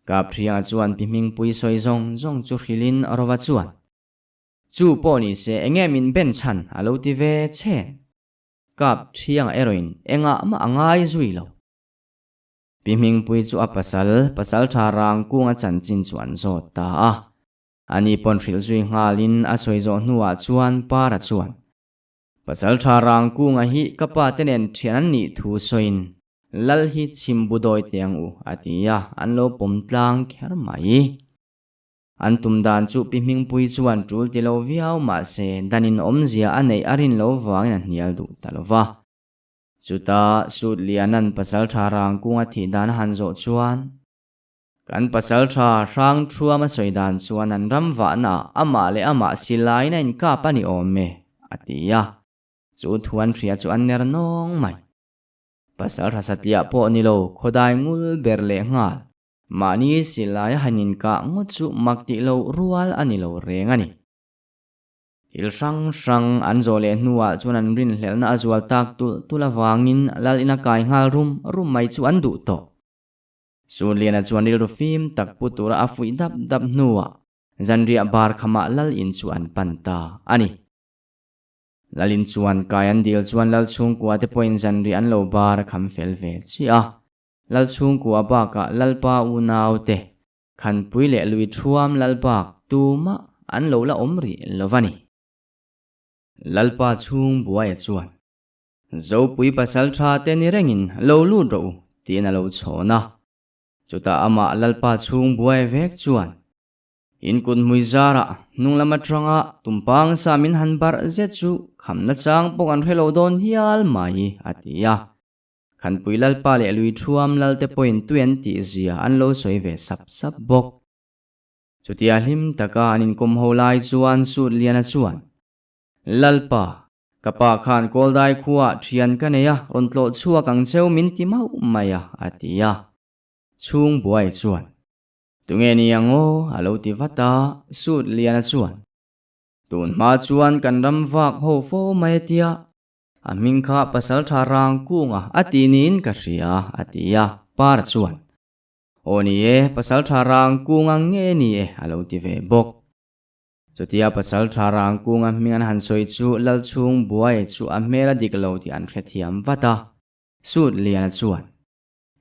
Kaphrianga chuan Pi Hmingpui sawi zawng zawng chu hrilhin Rova chuan, Chu pawh ni se enge min ben chhan? a lo ti ve chhen. Kaphrianga erawhin engah mah a ngai zui lo. Pi Hmingpui chu a pasal, Pasaltha Rangkunga chanchin chu an zawt ta a. Ani pawn hrilh zui nghalin a sawi zawh hnuah chuan Para chuan, Pasalṭha Rangkunga hi ka pa te nen ṭhian an nih thu sawiin Lal hi chhim bu dawi teh ang u a ti a, an lo pawm tlang kher mai. An tum dan chu Pi Hmingpui chuan ṭul ti lo viau mah se danin awmzia a neih a rin lo vangin a hnial duh ta lo va. Chuta Sut Liana'n Pasalṭha Rangkunga thih dan a han zawh chuan, Kan pasalṭha hrang thuam a sawi dan chuan an ram vahnaah amah leh amah silaiin a inkap a ni awm e, a ti a. Chu thu an hria chu an ner nawng mai. Pasalṭha satliah pawh ni lo, khawdai ngul ber leh nghal. Mahni silai a han inkah ngawt chu mak tih loh rual a ni lo reng a ni. Thil hrang hrang an zawh leh hnuah chuan an rinhlelhna a zual tak tulh tulh avangin lal ina kai nghal rum rum mai chu an duh tawh. Sunliana chuan rilru fim tak pu tura a fuih dap dap hnuah zanriah bar khamah lal in chu an pan ta a ni. Lal in chuan kai an dil chuan lal chhungkua te pawhin zanriah an lo bar kham fel ve chiah a. Lal chhungkua bakah Lalpa unau te Khanpui leh lui thuam Lalbak tumah an lo la awm rih lo va ni. Lalpa chhung buaia chuan, Zopui pasal tha te ni rengin lo lut rawh u, tiin a lo chhawn a. Chutah amah Lalpa chhung buai vek chuan, In kut hmui zarah hnung lam atanga tumpang sa min han barh zet chu khamna chang pawh kan hre lo dawn hial mai, a ti a. Khanpui Lalpa leh lui thuam Lalte pawhin tui an tih zia an lo sawi ve sap sap bawk. Chutia hlim taka an inkawm ho lai chuan Sutliana chuan, Lalpa, ka pa khan Kawldai khuaah thian ka nei a, rawn tlawh chhuak ang cheu min ti mauh mai a, a ti a. Chhung buai chuan, Tunge ni ang aw? a lo ti vat a, Sutliana chuan, Tun hma chuan kan ram vak ho fo mai a tia, A hming kha Pasaltha Rangkunga a ti niin ka hria, a ti a. Para chuan, Aw ni e, Pasaltha Rangkunga nge ni e, a lo ti ve bawk. Chutia Pasaltha Rangkunga hming an han sawi chu Lalchhung buai chu a hmel a dik lo tih an hrethiam vat a. Sut Liana chuan,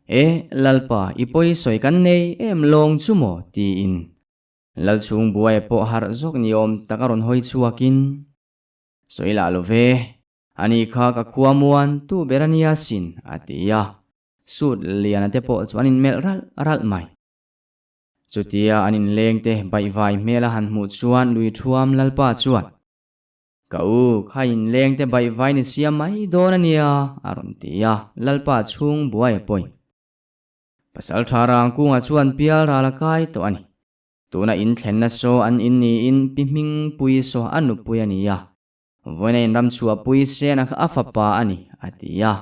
E, Lalpa, i pawi sawi kan nei em lawng chu maw? tiin Lalchhung buai pawh harh zawk ni awm tak a rawn hawi chhuakin, Sawi lah lo ve, ani kha ka khua muan tu ber a nia sin, a ti a. Sut Liana te pawh chu an inmelh ralh ralh mai. Chutia an inleng te baihvai hmel a han hmuh chuan lui thuam Lalpa chuan, Ka u, kha inleng te baihvai ni siam mai dawn a nia, a rawn ti a, Lalpa chhung buai a pawi. Pasaltha Rangkunga chuan pial ral a kai tawh a ni. Tuna in thlenna saw an in niin Pi Hmingpui saw a nupui a ni a, vawiina in ram chhuah pui sena kha a fapa a ni, a ti a.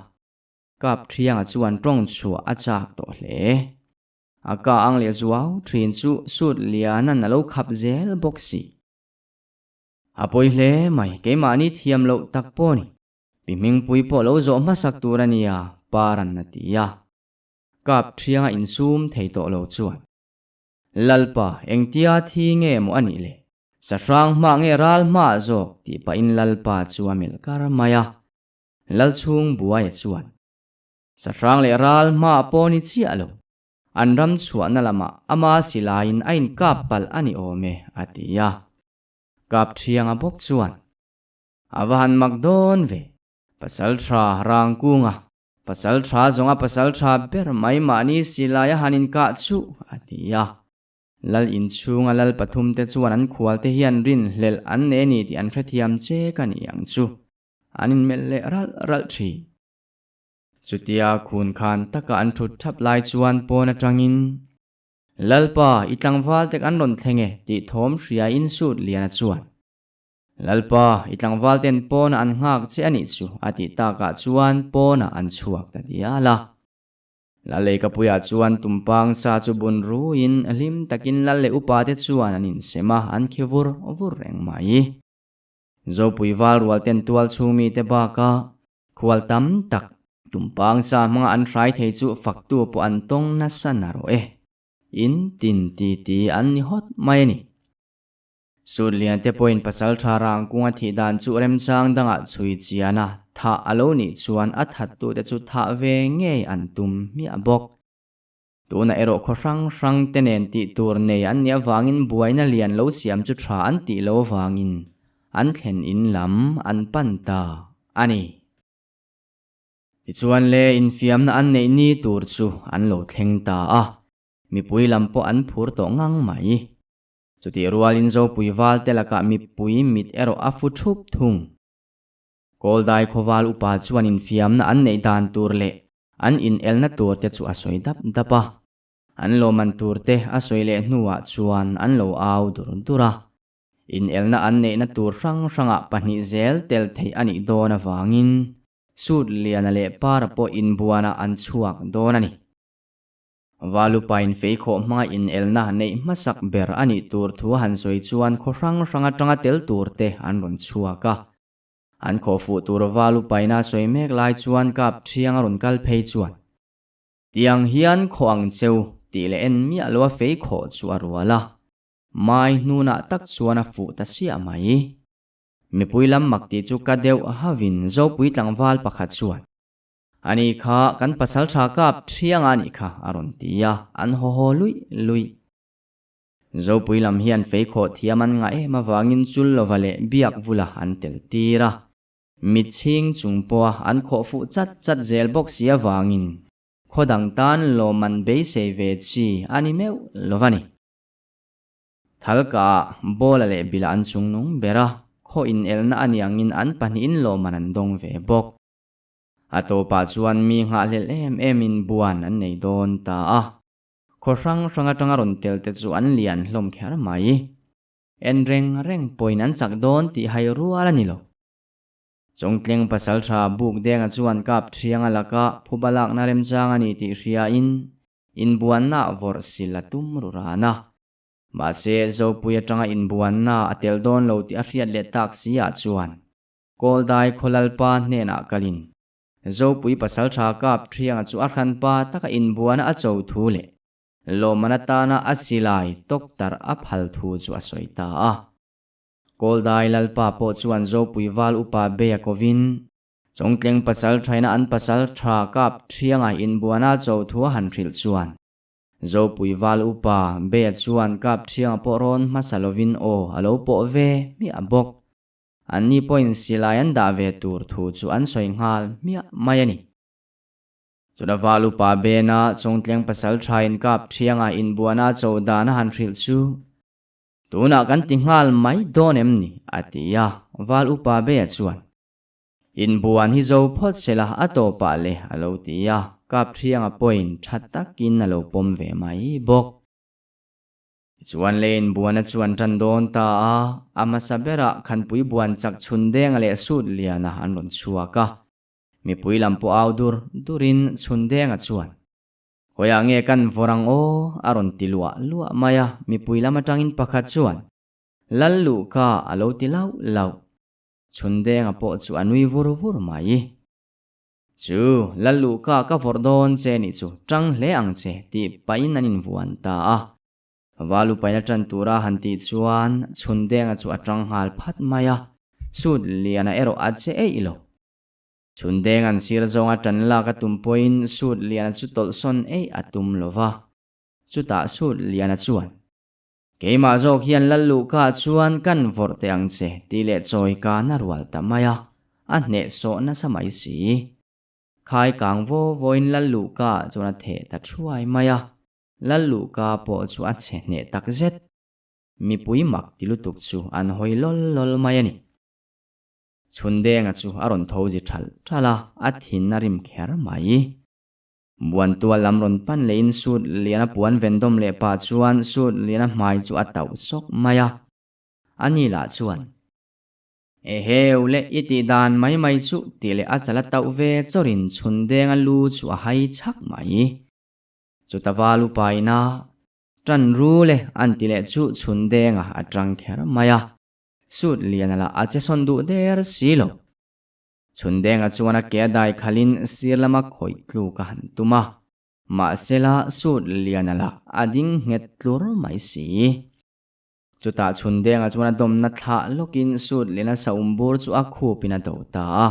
Kap Thianga chuan tawng chhuah a chak tawh hle. A ka ang leh zuau thin chu sut lianan a lo khap zel bawk si. A pawi hle mai, keimahni thiam loh tak pawh a ni. Pi Hmingpui pawh lo zawh hmasak tur a nia, Paran a ti a. Kap Thianga insum thei tawh lo chuan. Lalpa, engtia thi nge maw a nih le? Sahrang hmah nge ral hmah zawk? tih pahin Lalpa chu a melh kar mai a. Lalchhung buaia chuan, Sahrang leh ral hmah pawh ni chiah lo. An ram chhuahna lamah ama silaiin a inkap palh a ni awm e, a ti a. Kap thianga bawk chuan, A va han mak dawn ve, pasal tha Rangkunga Pasal tha zawnga pasal tha ber mai mahni silai a han inkah chuh, a ti a. Lal inchhunga lal pathum te chuan an khual te hian rinhlelh an nei ni tih an hrethiam che ka ni ang chu. An inmelh leh ralh ralh thin. Chutia khun khan taka an thut thap lai chuan pawn atangin, Lalpa, i tlangval tek an rawn thleng e, tih thawm hria in sut liana chuan, Lalpa, i tlangval ten pawnah an nghak che a nih chu, a tih takah chuan pawnah an chhuak ta dial a. Laleikapuiah chuan tumpang sa chu bun ruiin hlim takin lal leh upa te chuan an insem a, an khi vur vur reng mai. Zopui val rual ten tual chhung mite bakah khual tam tak tumpang sa hmanga an hrai thei chu faktu pawh an tawng nasa narawh e. In tin ti ti an ni hawt mai a ni. Sutlian te pawhin Pasaltha Rangkunga thih dan chu remchang dangah chhui chian a, thah a lo nih chuan a thattute chu thah ve ngei an tum hmiah bawk. Tunah erawh khaw hrang hrang te nen tih tur nei an nih avangin buaina lian lo siam chu tha an tih lo avangin an thlen in lam an pan ta a ni. Tichuan le infiamna an neih ni tur chu an lo thleng ta a, mipui lam pawh an phur tawh ngang mai. Chutih rualin Zopui val te lakah mipui mit erawh a fu thup thung. Kawldai khawval upa chuan infiamna an neih dan tur leh an inelna tur te chu a sawi dap dap a. An lawmman tur te a sawi leh hnuah chuan an lo au dur dur a. Inelna an neihna tur hrang hrangah pahnih zel tel theih a nih dawn avangin Sut Liana leh Para pawh inbuanah an chhuak dawn a ni. Valupain feikhawh hmanga inelna neih hmasak ber a nih tur thu a han sawi chuan khaw hrang hrang atanga tel tur te an rawn chhuak a. An khawh fuh tur Valupaina sawi mek lai chuan kap thiang a rawn kal phei chuan, Tiang hian khawh ang cheu tih leh en miah lo a feikhawh chu a rual a. Mai hnunah tak chuan a fuh ta siah mai. Mipui lam mak tih chu ka deuh havin Zopui tlangval pakhat chuan, Ani kha kan pasal tha kap thiang a nih kha a rawn ti a, an haw haw luih luih. Zopui lam hian feikhawh thiam an ngah em avangin chul lova leh biak vula an tel tir a. Mitchhing chung pawha an khawh fuh chat chat zel bawk si avangin khaw dang tan lawmman beisei ve chi a ni meuh lova ni. Thalka ball-a leh bila an chung nung ber a, khaw inelna a nih angin an pahnihin lawmman an dawng ve bawk. A tawpah chuan mi nghahhlelh em emin buan an nei dawn ta a, khaw hrang hrang atanga rawn tel te chu an lian hlawm kher mai. En reng reng pawhin an chak dawn tih hai rual a ni lo. Chawngtleng pasaltha buk denga chuan kap thianga laka phuba lakna remchang a ni tih hriain inbuanna vawrh sil a tum ru ran a. Mahse, Zopui atanga inbuanna a tel dawn lo tih a hriat leh tak si ah chuan Kawldai Khawlalpa hnenah kalin Zopui pasaltha kap thianga chu a hranpa taka inbuana a cho thu leh lawmman atana a silai tawktarh a phal thu chu a sawi ta a. Kawldai Lalpa pawh chuan Zopui val upa beia kovin Chawngtleng pasal thaina an pasal tha kap thianga inbuana a cho thu a han hrilh chuan Zopui val upa Bea chuan kap thianga pawh rawn hmasa lovin aw a lo pawh ve hmiah bawk. Anni pawhin silai an dah ve tur thu chu an sawi nghal hmiah mai a ni. Chutah val upa Bena Chawngtleng pasal thain kap thianga inbuana cho dan a han hrilh chu, Tunah kan ti nghal mai dawn em ni? a ti a, val upa Bea chuan, Inbuan hi zo phawt se la a tawpah le a lo ti a, Kapthianga pawhin tha takin a lo pawm ve mai bawk. Tichuan le inbuana chu an tan dawn ta a, a hmasa berah Khanpui buan chak Chhundenga leh Sutliana an rawn chhuak a. Mipui lam pawh au dur durin Chhundenga chuan, Khawiah nge kan vawr ang aw? a rawn ti luah luah mai a, mipui lam atangin pakhat chuan, Lal luhka a lo ti lauh lauh. Chhundenga pawh chu a nui vur vur mai. Chu, Lalluhka ka vawrh dawn che nih chu, tang hle ang che, tih pahin an invuan ta a. Valupaina tan tura han tih chuan Chhundenga chu a tang nghal phat mai a, sut liana erawh a che eih lo. Chhundenga'n sir zawnga tan lak a tum pawhin sut liana chu tawlhsawn eih a tum lo va. Chutah sut liana chuan. Keimah zawk hian lal luhka chuan kan vawrh teh ang che tih leh chawi ka na rual ta mai a, a hnehsawh nasa mai si. Khai kang vaw vawiin lal luhka chuan a theh ta thuai mai a, lal luhka pawh chu a chhe hneh tak zet. Mipui mak ti lutuk chu an hawi lawl lawl mai a ni. Chhundenga chu a rawn tho zi thalh thalh a, a thin a rim kher mai. Buantua lam rawn pan lehin suit liana puan ven dawm leh pah chuan suit liana hmai chu a tauh sawk mai a. Ani lah chuan, Eheu le, i tih dan mai mai chu tih leh a chal a tauh ve chawrin chhun denga lu chu a hai chhak mai. Chuta val upa ina tan ru le an ti leh chu chhun denga a tang kher mai a. Suit liana lah a che sawn duh der si lo. Chhundenga chuan a ke a dai khalin sir lama khawih tluk a han tum a, mahsela sut liana lah a ding nghet tlur mai si. Chutah Chhundenga chuan a dawmna thlah lawkin sut liana saum bur chu a khupin a do ta a.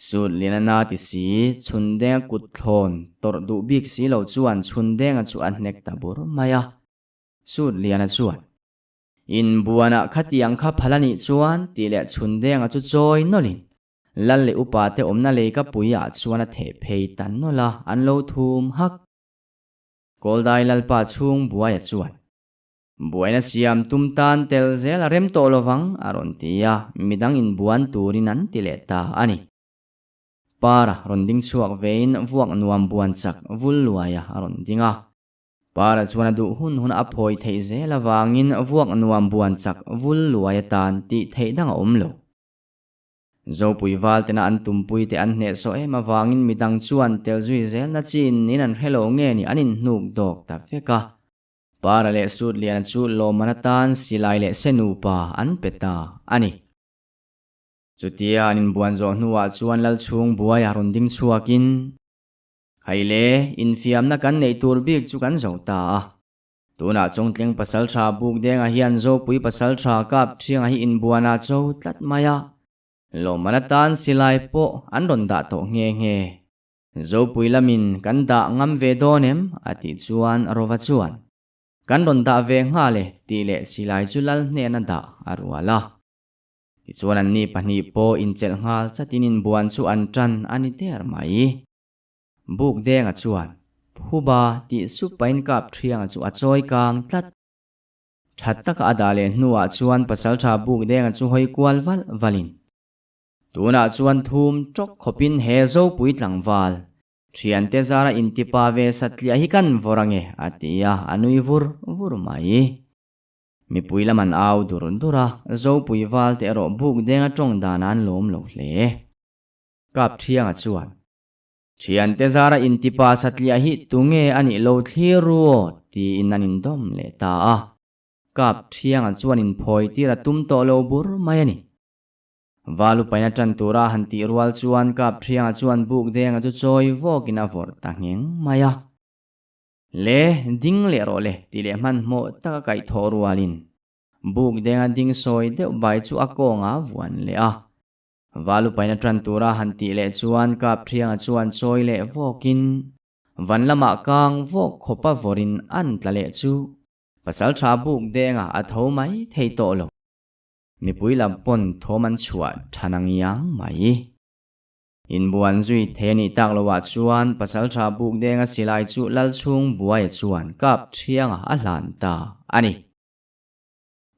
Sut liana na ti si, Chhundenga kut thlawn tawrh duh bik si lo chuan Chhundenga chu a hnek ta bur mai a. Sut liana chuan. Inbuanah khatiang kha phal a nih chuan tih leh chhundenga chu chawi nawlhin Lal leh upa te awmna lei ka puiah chuan a theh phei ta nawlh a, an lo thum hak. Kawldai Lalpa chhung buaia chuan, Buaina siam tum tan tel zel a rem tawh lovang a rawn ti a, midang inbuan turin an ti leh ta a ni. Para rawn ding chhuak vein vuak nuam buan chak vul luaia a rawn ding a. Para chuan a duh hun hun a phawi theih zel avangin vuak nuam buan chak vul luai atan tih theih dang a awm lo. Zopui val tena an tumpui te an hnehsawh em avangin midang chuan tel zui zelna chin in an hrelo nge ni an inhnuk dawk ta vek a. Para leh Sutliana chu lawmman atan silai leh se nupa an pe ta a ni. Chutia an inbuan zawh hnuah chuan Lalchhung buai a rawn ding chhuakin, Hei le, infiamna kan neih tur bik chu kan zo ta a. Tunah Chawngtleng pasaltha Bukdenga hian Zopui pasaltha Kapṭhianga hi inbuanah cho tlat mai a. Lawmman atan silai pawh an rawn dah tawh nghe nghe. Zopui lamin kan dah ngam ve dawn em? a tih chuan Rova chuan, Kan rawn dah ve nghal e tih leh silai chu lal hnena dah a rual a. Tichuan anni pahnih pawh inchelh nghal chatin inbuan chu an tan a ni der mai. Buk denga chuan, Phuba tih sup pahin kap thianga chu a chawi kang tlat. That taka a dah leh hnuah chuan pasaltha buk denga chu hawi kual valh valhin, Tunah chuan thum tawk khawpin he Zopui tlangval, thiante zara intipa ve satliah hi kan vawr ange, a ti a, a nui vur vur mai. Mipui lam an au dur dur a, Zopui val te erawh buk denga tawng dan an lawm lo hle. Kap Thianga chuan, Thiante zara intipa satliah hi tunge a nih lo thlir ru aw, tiin an indawm leh ta a. Kap Thianga chuan inphawi tir a tum tawh lo bur mai a ni. Valu paina tan tura han tih rual chuan Kap Thianga chuan buk denga chu chawi vawkin a vawrh ta ngheng mai a. Le, ding leh rawh le tih leh hmanhmawh taka kaih thawh rualin buk denga ding sawi deuh bai chu a kawnga vuan leh a. Valu paina tan tura han tih leh chuan Kap Thianga chuan chawi leh vawkin van lamah kang vawk khawpa vawrin an tla leh chu pasaltha buk denga a tho mai thei tawh lo. Mipui lam pawn thawm an chhuah than ang iang mai. Inbuan zui thei a nih tak loah chuan pasaltha buk denga silai chu Lalchhung buaia chuan kap thianga a hlan ta a ni.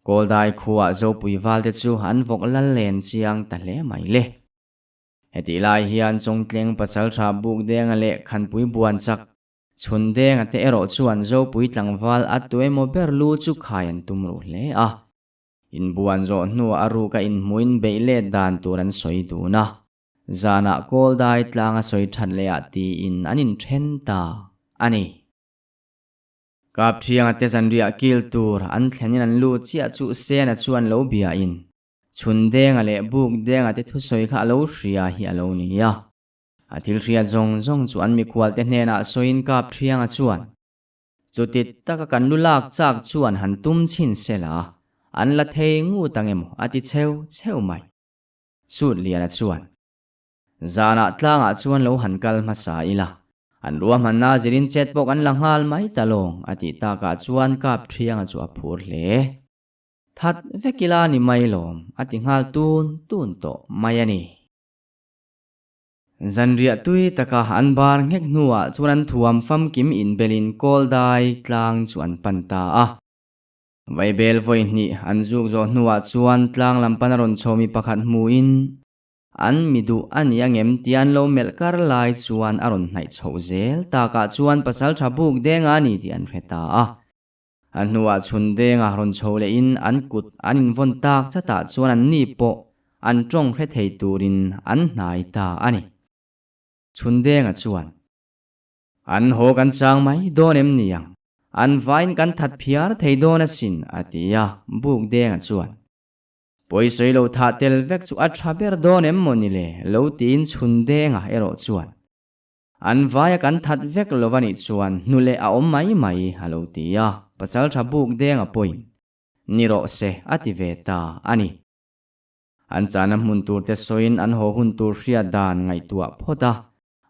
Kawldai khuah Zopui valte chu an vawk lal len chiang ta hle mai le. Hetih lai hian Chawngtleng pasaltha buk denga leh Khanpui buan chak Chhun denga te erawh chuan Zopui tlangval a tuemaw ber lu chu khai an tum ruh hle a. Inbuan zawh hnuah a ruk a inhmuin beih let dan tur an sawi dun a, zanah kawl dai tlang a sawi that leh ah tiin an inthen ta a ni. Kapthianga te zanriah kil tur an thlenin an lut chiah chu Sena chuan lo biain chhun denga leh buk denga te thusawi kha a lo hria hi a lo ni a. A thil hriat zawng zawng chu an mikhual te hnenah sawiin Kapthianga chuan Chuti taka kan lu lak chak chuan han tum chhin sela, an la thei ngut ang emaw a ti cheu cheu mai. Sutliana chuan, Zanah tlangah chuan lo han kal hmasa ila, an ruahmanna zirin chet pawh kan la nghal mai ta lawng a tih takah chuan Kapthianga chu a phur hle. That vek ila ni mai lawm a ti nghal tun tun tawh mai a ni. Zanriah tui taka an bar nghek hnuah chuan an thuam famkim inbelin kawl dai tlang chu an pan ta a. Vaibel vawi hnih an zuk zawh hnuah chuan tlang lam pana rawn chho mi pakhat hmuin an mi duh a ni angem tia an lo melh kar lai chuan a rawn hnaih chhoh zel takah chuan pasal tha buk denga a ni tih an hre ta a. A hnuah chhun denga rawn chho lehin an kut an invawn tak chatah chuan an ni pawh an tawng hre thei turin an hnai ta a ni. Chhun denga chuan, An haw kan chang mai dawn em ni ang? An vain kan that phiar thei dawn asin, a ti a, buk denga chuan, Pawisawi lo thah tel vek chu a tha ber dawn em maw ni le? lo tiin chhun denga erawh chuan, An vaia kan that vek lo a nih chuan hnu leh a awm mai mai a lo ti a, pasal tha buk deng a pawhin ni rawh se a ti ve ta a ni. An chahna hmun tur te sawiin an haw hun tur hriat dan ngaihtuah phawt a,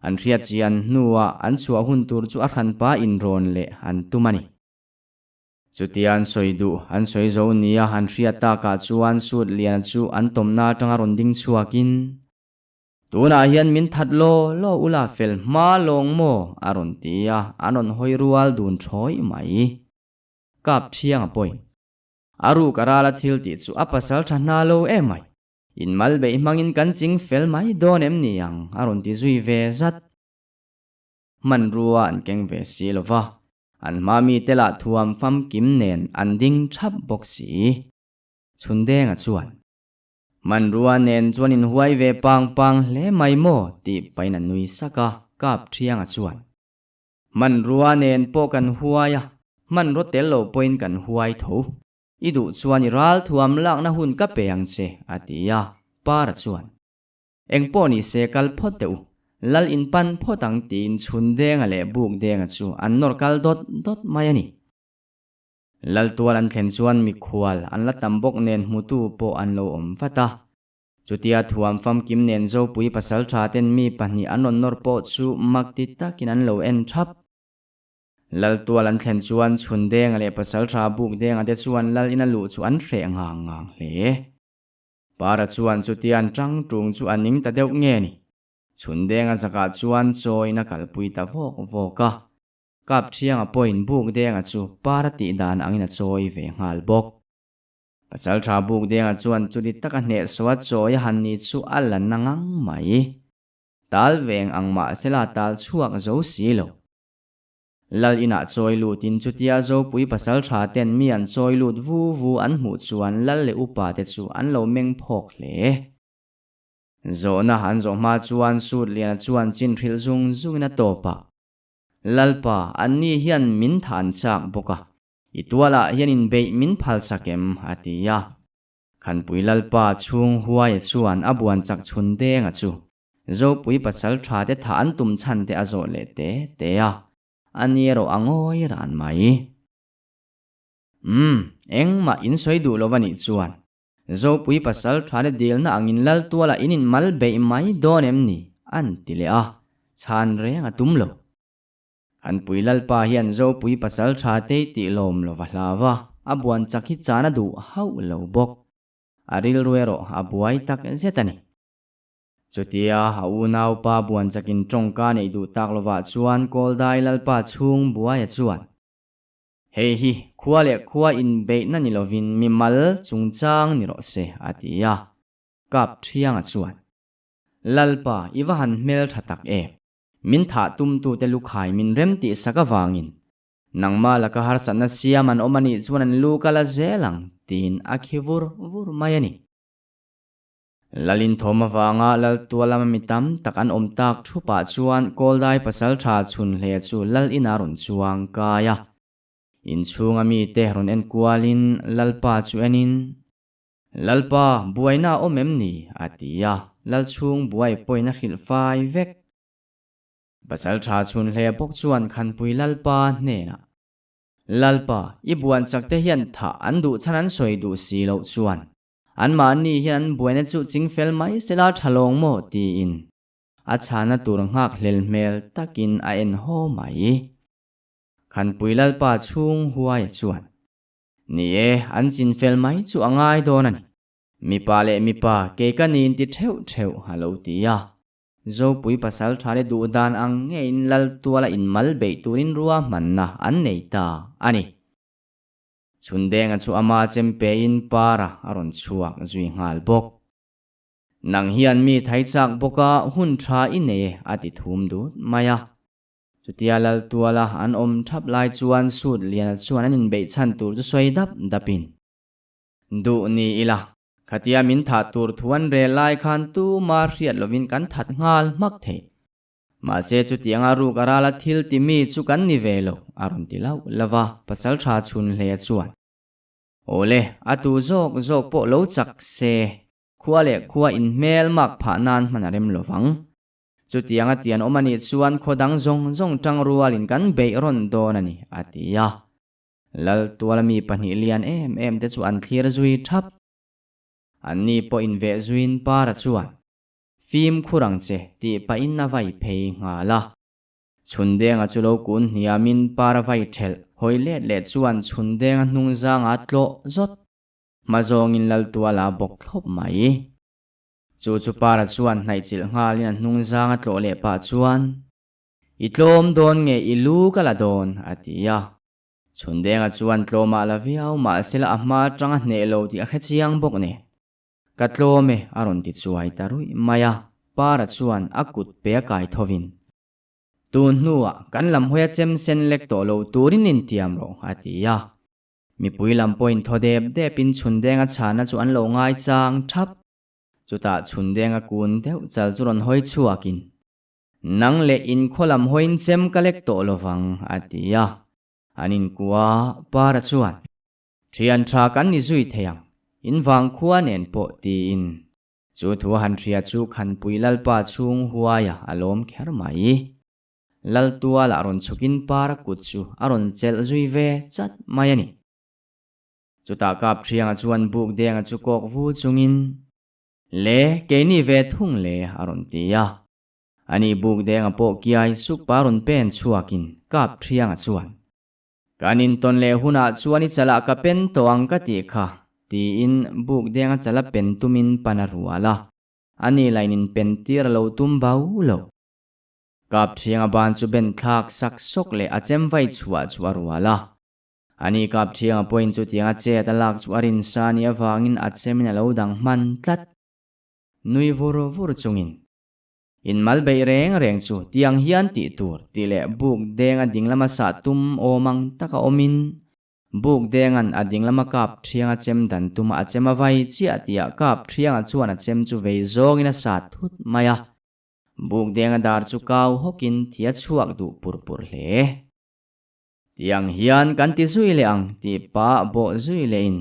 an hriat chian hnuah an chhuah hun tur chu a hranpa inrawn leh an tum a ni. Chutia an sawi duh an sawi zo nia an hriat takah chuan Sut Liana chu an tawmna atanga rawn ding chhuakin, Tunah hian min that law law ula fel hma lawng maw? a rawn ti a, an rawn hawi rual dun thawi mai. Kap thiang a pawi. A ruk a ral a thil tih chu a pasal tha hna lo em mai. In mal beih hmangin kan ching fel mai dawn em ni ang? a rawn ti zui ve zat. Hmanrua an keng ve si lo va, an hma mite lah thuam famkim nen an ding thap bawk si. Chhundenga chuan. Hmanrua nen chuan in huai ve pang pang hle mai maw tih pahin a nui sak a, kap thianga chuan. Hmanrua nen pawh kan huai a, hmanraw tel lo pawhin kan huai tho. I duh chuan i ral thuam lakna hun ka pe ang che, a ti a, Para chuan. Eng pawh ni se kal phawt teh u, lal in pan phawt ang tiin chhun denga leh buk denga chu an nawr kal dawt dawt mai a ni. Lal tual an thlen chuan mikhual an la tam bawk nen hmutu pawh an lo awm vat a. Chutia thuam famkim nen Zopui pasaltha ten mi pahnih an rawn nawr pawh chu mak ti takin an lo en thap. Lal tual an thlen chuan chhun denga leh pasaltha buk denga te chuan lal ina luh chu an hreh ngang ngang hle. Para chuan chutia an tang tung chu a ning ta deuh nge ni. Chhun denga zakah chuan chawiin a kalpui ta vawk vawk a. Kap thianga pawhin buk denga chu para tih dan angin a chawi ve nghal bawk. Pasal tha buk denga chuan chuti taka hnehsawha chawi a han ni chu a la na ngang mai. Tal veng ang mahsela tal chhuak zo si lo. Lal inah chawi lutin chutia Zopui pasal tha ten mi an chawi lut vu vu an hmuh chuan lal leh upa te chu an lo meng phawk hle. Zawhna an zawh hma chuan Sut Liana chuan chin hrilh zung zungin a tawp a. Lalpa, anni hian min tha an chak bawk a, i tualah hian inbeih min phal sak em? a ti a. Khanpui Lalpa chhung huaia chuan a buan chak chhun denga chu Zopui pasal tha te tha an tum chhan te a zawh leh te te a, a ni erawh a ngawi ran mai. Umm, engmah in sawi duh lo va nih chuan Zopui pasal tha te dilna angin lal tualah in inmal beih mai dawn em ni? an ti leh a, chhan reng a tum lo. Khanpui Lalpa hian Zopui pasal tha te tih lawm lo va hlau a, a buan chak hi chan a duh hauh lo bawk. A rilru erawh a buai tak zet a ni. Chutia a unaupa buan chakin tawngka neih duh tak lovah chuan Kawldai Lalpa chhung buaia chuan, Hei hi khua leh khua inbeihna ni lovin mimal chungchang ni rawh se, a ti a. Kap Thianga chuan, Lalpa, i va han hmel tha tak em? Min thah tumtute lukhai min rem tih sak avangin nangmah laka harsatna siam an awm a nih chuan an lu ka la zel ang, tiin a khi vur vur mai a ni. Lalin thawm avanga Laltua lama mi tam tak an awm tak thupah chuan Kawldai pasaltha chhunhle chu Lal ina rawn chuang kai a. Inchhunga mite rawn en kualin Lalpa chu enin, Lalpa, buaina a awm em ni? a ti a, Lal chhung buai pawhin a hrilh fai vek. Pasaltha chhunhle bawk chuan Khanpui Lalpa hnenah, Lalpa, i buan chakte hian thah an duh chhan an sawi duh si loh chuan Anmahni hian an buaina chu ching fel mai sela tha lawng maw tiin a chhana tur nghak hlel hmel takin a en haw mai. Khanpui Lalpa chhung huaia chuan, Ni e, an chin fel mai chu a ngai dawn a ni. Mipa leh mipa kei ka niin ti theuh theuh a lo ti a. Zopui pasal tha le duh dan ang ngeiin Lal tuala inmal beih turin ruahmanna an nei ta a ni. Chhundenga chu ama chem pein para a rawn chhuak zui nghal bawk. Nang hian mi thai chak bawk a, hun tha i nei e a ti thum dut mai a. Chutia lal tuala an awm thap lai chuan Sut Liana chuan an inbeih chhan tur chu sawi dap dapin, Duh ni ila, khatia min thah tur thu an rel lai khan tuma hriat lovin kan that nghal hmak thei. Mahse chutianga ruk a rala thil ti mi chu kan ni ve lo, a rawn ti lauh lauh a, pasal tha chhun hle chuan. Awle, a tu zawk zawk pawh lo chak se, khua leh khua in hmel mak phah nan hman a rem lo vang. Chutianga tian awm a nih chuan khaw dang zawng zawng tang rualin kan beih rawn dawn a ni, a ti a. Lal tuala mi pahnih lian em em te chu an thlir zui thap. Anni pawh inveh zuiin Para chuan. Fimkhur ang che tih pahin a vai phei nghal a. Chhundenga chu lo kun hniamin par a vai thelh hawi let leh chuan Chhundenga hnung zanga tlawh zawt hma zawngin Laltuala a bawk thlawp mai. Chu chu para chuan hnaihchilh nghalin a hnung zanga tlawh leh pah chuan, I tlawm dawn nge i lu ka la dawn? a ti a. Chhundenga chuan tlawmah la viau mahsela a hma atanga hneh lo tih a hrechiang bawk nen. Ka tlawm e, a rawn ti chuai ta ruih mai a, Para chuan a kut pe a kai thovin, Tun hnuah kan lam hawi a chem sen lek tawh lo turin intiam rawh, a ti a. Mipui lam pawhin thaw dep depin chhun denga chhana chu an lo ngai chang thap. Chutah chhundenga kun deuh chal chu rawn hawi chhuakin, Nang leh in khaw lam hawiin chem ka lek tawh lovang, a ti a. An inkua Para chuan, Thian tha kan ni zui thei ang, in vang khua nen pawh, tiin. Chu thu a han hria chu Khanpui Lalpa chhung huaia a lawm kher mai. Laltuala rawn chhukin Para kut chu a rawn chelh zui ve chat mai a ni. Chutah Kapṭhianga chuan buk denga chu kawk vu chungin, Le, keini ve thung le, a rawn ti a. Ani buk denga pawh kiai suk pa rawn pen chhuakin Kapṭhianga chuan, Kan intawn leh hunah chuan i chalah ka pen tawh ang ka tih kha, tiin buk denga chala pen tumin pan a rual a. Ani lain inpen tir a lo tum bau lo. Kapṭhianga ban chu ben thlak sak sawk leh a chem vai chhuah chu a rual a. Ani Kapṭhianga pawhin chutiang a chet a lak chu a rinsa nih avangin a chemin a lo dang hman tlat. Nui vur vur chungin, In mal beih reng reng chu tiang hian tih tur tih leh buk deng a ding lama sah tum awm ang taka awmin, buk denga'n a ding lama Kapṭhianga chem dan tuma a chem a vai chiah tihah Kapṭhianga chuan a chem chu vei zawngin a sat thut mai a. Buk denga dar chu kau hawkin thi a chhuak duh pur pur hle. Tiang hian kan ti zui leh ang tih pah bawh zui leh in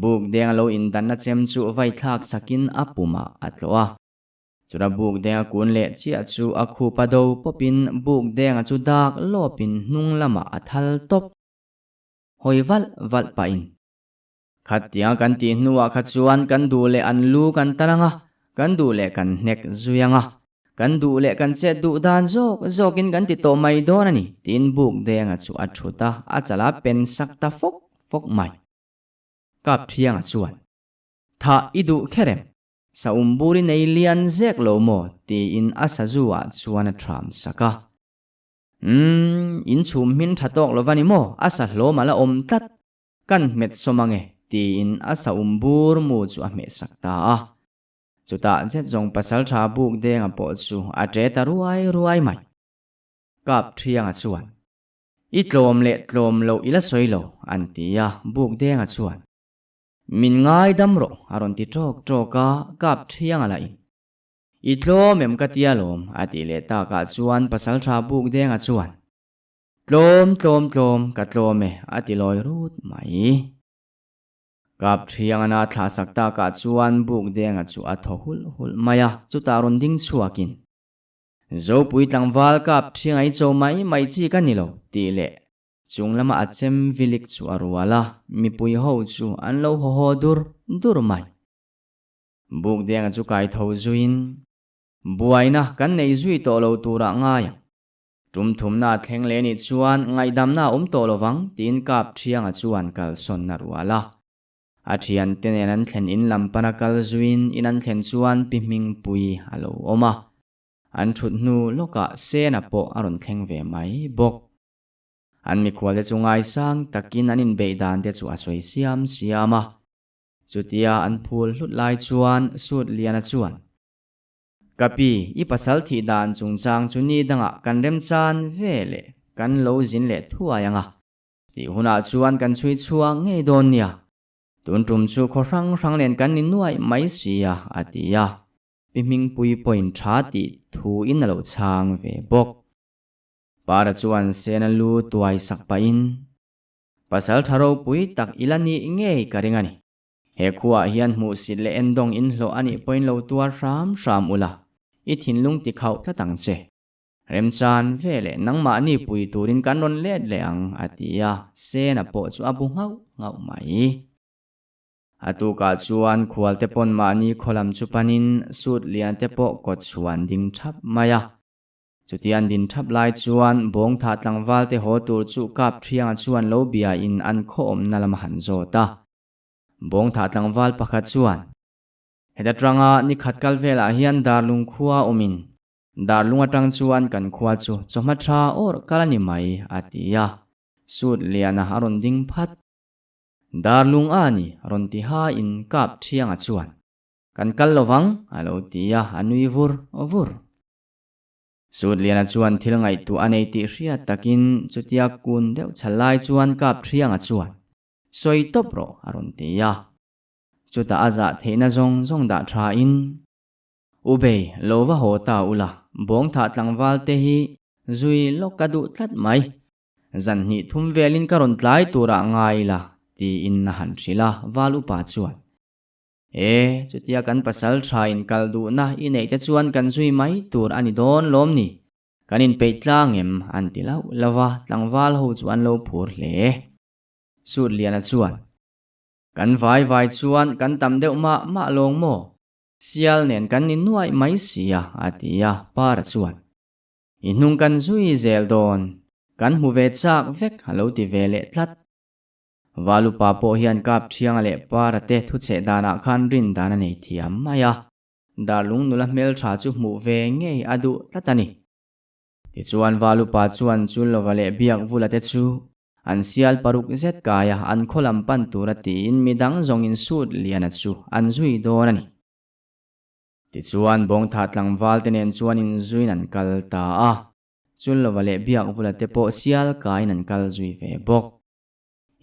buk deng a lo indanna chem chu vai thlak sakin a pumah a tlawh a. Chura buk deng a kun leh chiah chu a khup a do pawpin buk denga chu dak lawpin hnung lamah a thal tawp. Hawi valh valh pahin. Khatiang kan tih hnuah kha chuan kan duh leh an lu kan tal ang a, kan duh leh kan hnek zui ang a, kan duh leh kan chet duh dan zawk zawkin kan ti tawh mai dawn a ni, tiin buk denga chu a thut a, a chala pen sak ta fawk fawk mai. Kapthianga chuan, Thah i duh kher em? Saum bur i nei lian zek lo maw? tiin a sazu ah chuan a thram sak a. Umm, in chhum hmin tha tawk lo va ni maw? A sa hlawm a la awm tlat. Kan hmet sawm ange, tiin a saum bur mu chu a hmeh sak ta a. Chutah zet zawng pasaltha buk denga pawh chu a ṭe ta ruai ruai mai. Kap ṭhianga chuan, I tlawm leh tlawm loh i la sawi lo, an ti a, buk denga chuan, Min ngaidam rawh, a rawn ti ṭawk ṭawk a, kap ṭhianga lahin, I tlawm em ka tia lawm, a tih leh takah chuan pasaltha buk denga chuan, Tlawm, tlawm, tlawm, ka tlawm e, a ti lawi rut mai. Kap ṭhiangana thlah sak takah chuan buk denga chu a thaw hulh hulh mai a, chutah rawn ding chhuakin, Zopui tlangval kap ṭhianga i cho mai mai chi ka ni lo, tih leh chung lama a chem vilik chu a rual a, mipui ho chu an lo haw haw dur dur mai. Buk denga chu kai tho zuiin, Buaina kan nei zui tawh lo turah ngai ang. Tum thumna a thleng leh nih chuan ngaihdamna a awm tawh lovang tiin Kap Thianga chuan kalsawn a rual a. A thiante nen an thlen in lam pana kal zuiin in an thlen chuan Pi Hmingpui a lo awm a. An thut hnu lawkah Sena pawh a rawn thleng ve mai bawk. An mikhualte chu ngaisang takin an inbeih dan te chu a sawi siam siam a. Chutia an phul hlut lai chuan Sut Liana chuan, Ka pi, i pasal thih dan chungchang chu ni dangah kan remchan ve leh kan lo zin leh thuai ang a, tih hunah chuan kan chhui chhuak ngei dawn nia. Tun tum chu khaw hrang hrang nen kan ni nuaih mai si a, a ti a. Pi Hmingpui pawhin tha tih thu in a lo chhang ve bawk. Para chuan Sena lu tuai sak pahin, Pasal tha ropui tak i la nih ngei ka ring a ni. He khuaah hian hmuhsit leh endawng inhlawh a nih pawhin lo tuar hram hram ula, i thinlung ti khauh tlat ang che. Remchan ve leh nangmahni pui turin kan rawn let leh ang, a ti a, Sena pawh chu a bu nghauh nghauh mai. A tukah chuan khualte pawn mahni khaw lam chu panin suit lian te pawh kawt chhuan ding thap mai a. Chutian din thap lai chuan Bawngthah tlangval te haw tur chu Kap Thianga chuan lo biain an khaw awmna lam a han zawt a. Bawngthah tlangval pakhat chuan, Heta tanga ni khat kal velah hian Darlung khua awmin, Darlung atang chuan kan khua chu chawhma tha awrh kal a ni mai, a ti a. Sut liana a rawn ding phat. Darlung a ni, rawn ti hain Kap Thianga chuan, Kan kal lovang, a lo ti a, a nui vur vur. Sut liana chuan thil ngaihtuah a nei tih hriat takin chutia kun deuh chhal lai chuan Kap Thianga chuan, Sawi tawp rawh, a rawn ti a. Chutah a zah theihna zawng zawng dah tha in, U bei, lo va haw ta ula, bawngthah tlangval te hi zui lawk ka duh tlat mai. Zan hnih thum velin ka rawn tlai turah ngai la, tiin a han hrilh a, val upa chuan, E, chutia kan pasal tha in kal duhna i neih te chuan kan zui mai tur a ni dawn lawm ni? Kan inpeih tlang em? an ti lauh lauh a, tlangval ho chu an lo phur hle. Sutliana chuan, Kan vai vai chuan kan tam deuh mah mah lawng maw? Sial nen kan ni nuaih mai si a, a ti a, Para chuan, I hnung kan zui zel dawn, kan hmu ve chak vek a lo ti ve leh tlat. Valupa pawh hian kap thianga leh Para te thucheh danah khan rin dan a nei thiam mai a, Darlung nula hmeltha chu hmuh ve ngei a duh tlat a ni. Tichuan Valupa chuan Chulova leh Biakvula te chu an sial paruk zet kai a, an khaw lam pan tura tiin midang zawngin sut liana chu an zui dawn a ni. Tichuan Bawngthah tlangval te nen chuan inzuiin an kal ta a, Chulova leh Biakvula te pawh sial kaiin an kal zui ve bawk.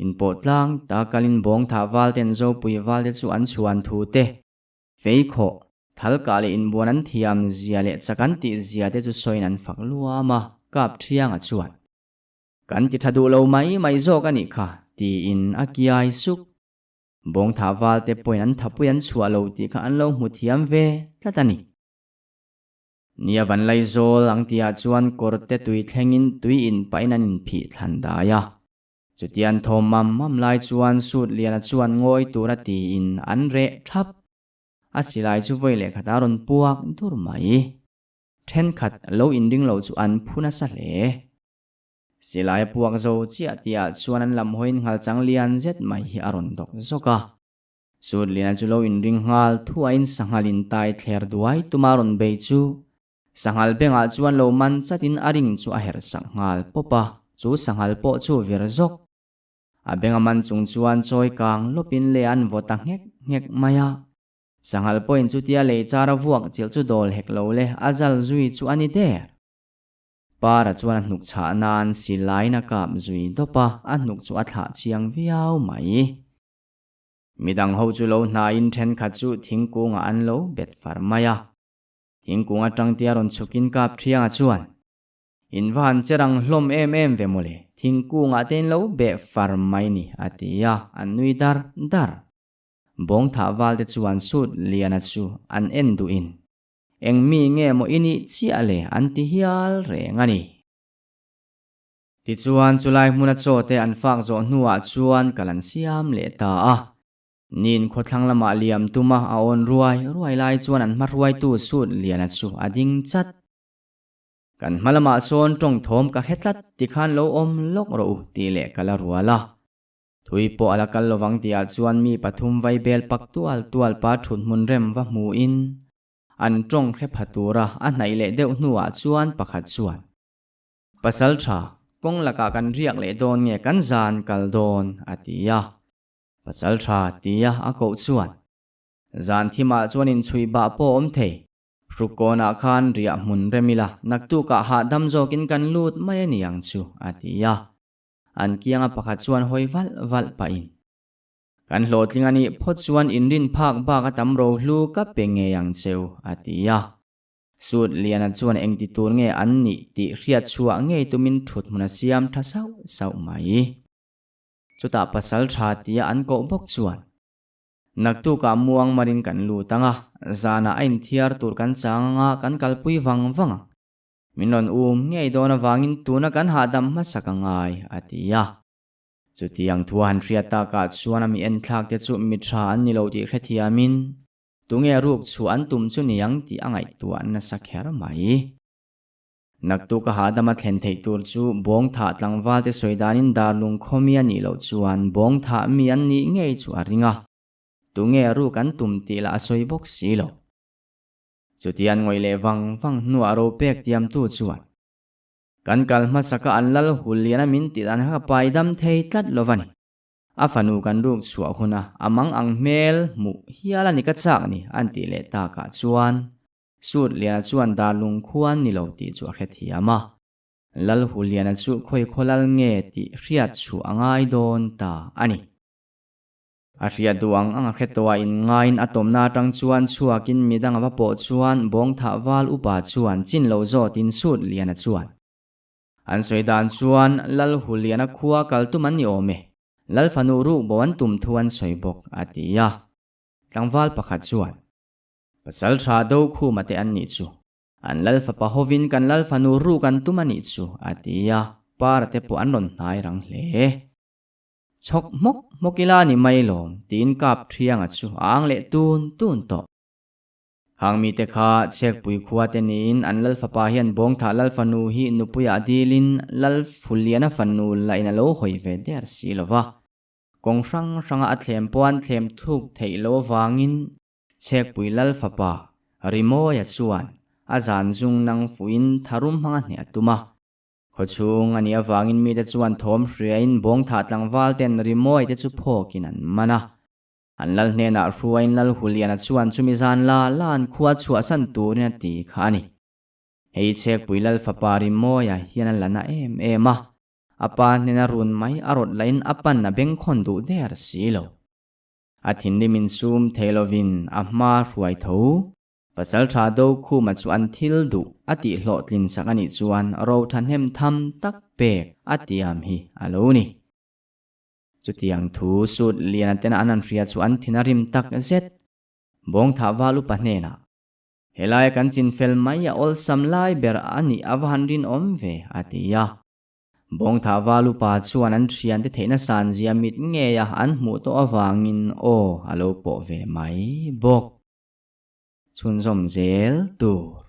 Inpawh tlang ta kalin Bawngthah val ten Zopui val te chu an chhuan thu te, Feikhawh, thalkah leh inbuan an thiam zia leh chak an tih zia te chu sawiin an fak luam a, kap thianga chuan, Kan ti tha duh lo mai mai zawk a nih kha, tiin a kiai suk. Bawngthah val te pawhin an thapui an chhuah lo tih kha an lo hmu thiam ve tlat a ni. Nia van lai zawl ang tihah chuan kawr te tui thlengin tui in pahin an inphih thlan dai a. Chutian thawm mam mam lai chuan sut liana chuan ngawi tura tiin an reh thap. A silai chu vawi leh khat a rawn puak dur mai. Thenkhat lo inring lo chu an phu nasa hle. Silai a puak zo chiah tihah chuan an lam hawiin nghal chang lian zet mai hi a rawn dawk zawk a. Sut liana chu lo inring nghal thuain sanghal in tai thler duai tuma rawn bei chu Sanghal bengah chuan lo man chatin a ring chu a herh sak nghal pawp a, chu sanghal pawh chu vir zawk. A benga man chung chuan chawi kang lawpin lei an vaw ta nghek nghek mai a. Sanghal pawhin chutia lei char a vuak chilh chu dawl hek lo le a zal zui chu a ni der. Para chuan a hnuk chhah nan silaiin a kap zui dawp a, a hnuk chu a thlah chiang viau mai. Midang ho chu lo hnaiin thenkhat chu thingkungah an lo bet far mai a. Thingkung atang tia rawn chhukin kap thianga chuan, In va han che rang hlawm em em ve mawle, thingkungah te in lo beh far mai ni, a ti a, an nui dar dar. Bawngthah val te chuan sut liana chu an en duhin, Eng mi nge maw i nih chiah le, an ti hial reng a ni. Tichuan chulai hmuna chaw te an fak zawh hnuah chuan kal an siam leh ta a. Nin khawthlang lamah liam tuma a awn ruai ruai lai chuan an hmahruaitu sut liana chu a ding chat. Kan hma lamah sawn tawng thawm ka hre tlat tikhan lo awm lawk rawh u tih leh ka la rual a. Thui pawh a la kal lovang tihah chuan mi pathum vai bel pak tual tual pa thut hmun rem va hmuhin an tawng hre pha tura a hnaih leh deuh hnuah chuan pakhat chuan, Pasal tha, kawng lakah kan riak leh dawn nge kan zan kal dawn? a ti a. Pasal tha tia a koh chuan zan thimah chuan inchhuih bah pawh awm thei. Hrukkawnah khan riah hmun rem ila naktukah hahdam zawkin kan lut mai a ni ang chu, a ti a. An kianga pakhat chuan hawi valh valh pahin, Kan hlawhtling a nih phawt chuan inrin phak bak a tam rohlu ka pe ngei ang cheu, a ti a. Sut Liana chuan engti tur nge an nih tih hriat chhuah ngei tumin thut hmun a siam tha sauh sauh mai. Chutah pasal tha tia an koh bawk chuan, Naktukah muang marin kan lut ang a, zanah a inthiar tur kan chang ang a, kan kalpui vang vang ang. Min rawn um ngei dawn avangin tuna kan hahdam hmasak a ngai, a ti a. Chutiang thu a han hriat takah chuan a mi enthlak te chu mi tha an ni lo tih hrethiamin, tunge ruk chhuah an tum chu niang tih a ngaihtuah nasa kher mai. Naktuk a hahdam a thlen theih tur chu Bawngthah tlangval te sawi danin Darlung khaw mi a nih loh chuan Bawngthah mi an nih ngei chu a ring a, tunge ruk an tum tih lah a sawi bawk si lo. Chutian ngawih leh vang vang hnuah ro pek tiamtu chuan, Kan kal hmasaka an lal hul lian a min tih dan kha ka pai dam thei tlat lo va ni. A fanu kan ruk chhuah huna a mang ang hmel hmuh hial a ni ka chak ni an tih leh takah chuan Sut Liana chuan Darlung khuan ni lo tih chu a hrethiam a. Lal Hu Liana chu khawi khaw lal nge tih hriat chhuah a ngai dawn ta a ni. A hriat duh ang ang a hre tawh a inngaiin a tawmna atang chuan chhuakin midang a va pawh chuan bawngthah val upa chuan chin lo zawtin sut liana chuan an sawi dan chuan Lal Huliana khua kal tum an ni awm e, Lal fanu ruk bo an tum thu an sawi bawk a ti a. Tlangval pakhat chuan Pasal tha do khuma te an nih chu. An lal fapa hovin kan lal fanu ruk an tum a nih chu a ti a, para te pawh an rawn hnai rang hle. Chhawk hmawk hmawk ila ni mai lawm tiin kap thianga chu a ang leh tun tun tawh. Khang mite kha chhekpui khua te niin an lal fapa hian Bawngthah lal fanu hi nupuiah dilin lal Fuliana fanu lahin a lo hawi ve der si lo va. Kawng hrang hranga a thlem pawh an thlem thluk theih loh avangin Chhekpui lal fapa Rimawia chuan a zan zung nang fuhin tharum hmanga hneh a tum a. Khawchhung a nih avangin mite chuan thawm hriain bawngthah tlangval ten rimawi te chu phawkin an man a. An lal hnenah hruaiin Lal Huliana chuan chumi zan la la an khua chhuahsan turin a ti kha a ni. Hei Chhekpui Lal fapa rimawia hian a la na em em a, a pa hnena run mai a rawt lahin a pan a bengkhawn duh der si lo. A thinrim insum thei lovin a hma hruai tho. Pasal tha do khuma chu an thil duh a tih hlawhtlin sak a nih chuan ro thahnem tham tak pek a tiam hi a lo ni. Chutiang thu sut lian tena an han hria chu an thin a rim tak zet. Bawngthah val upa hnenah, Helai kan chinfel mai a awlsam lai ber a nih a va han rinawm ve, a ti a. Bawngthah val upa chuan an thiante theihna sanzia mit ngeia an hmuh tawh avangin aw a lo pawh ve mai bawk. Chhunzawm zel tur.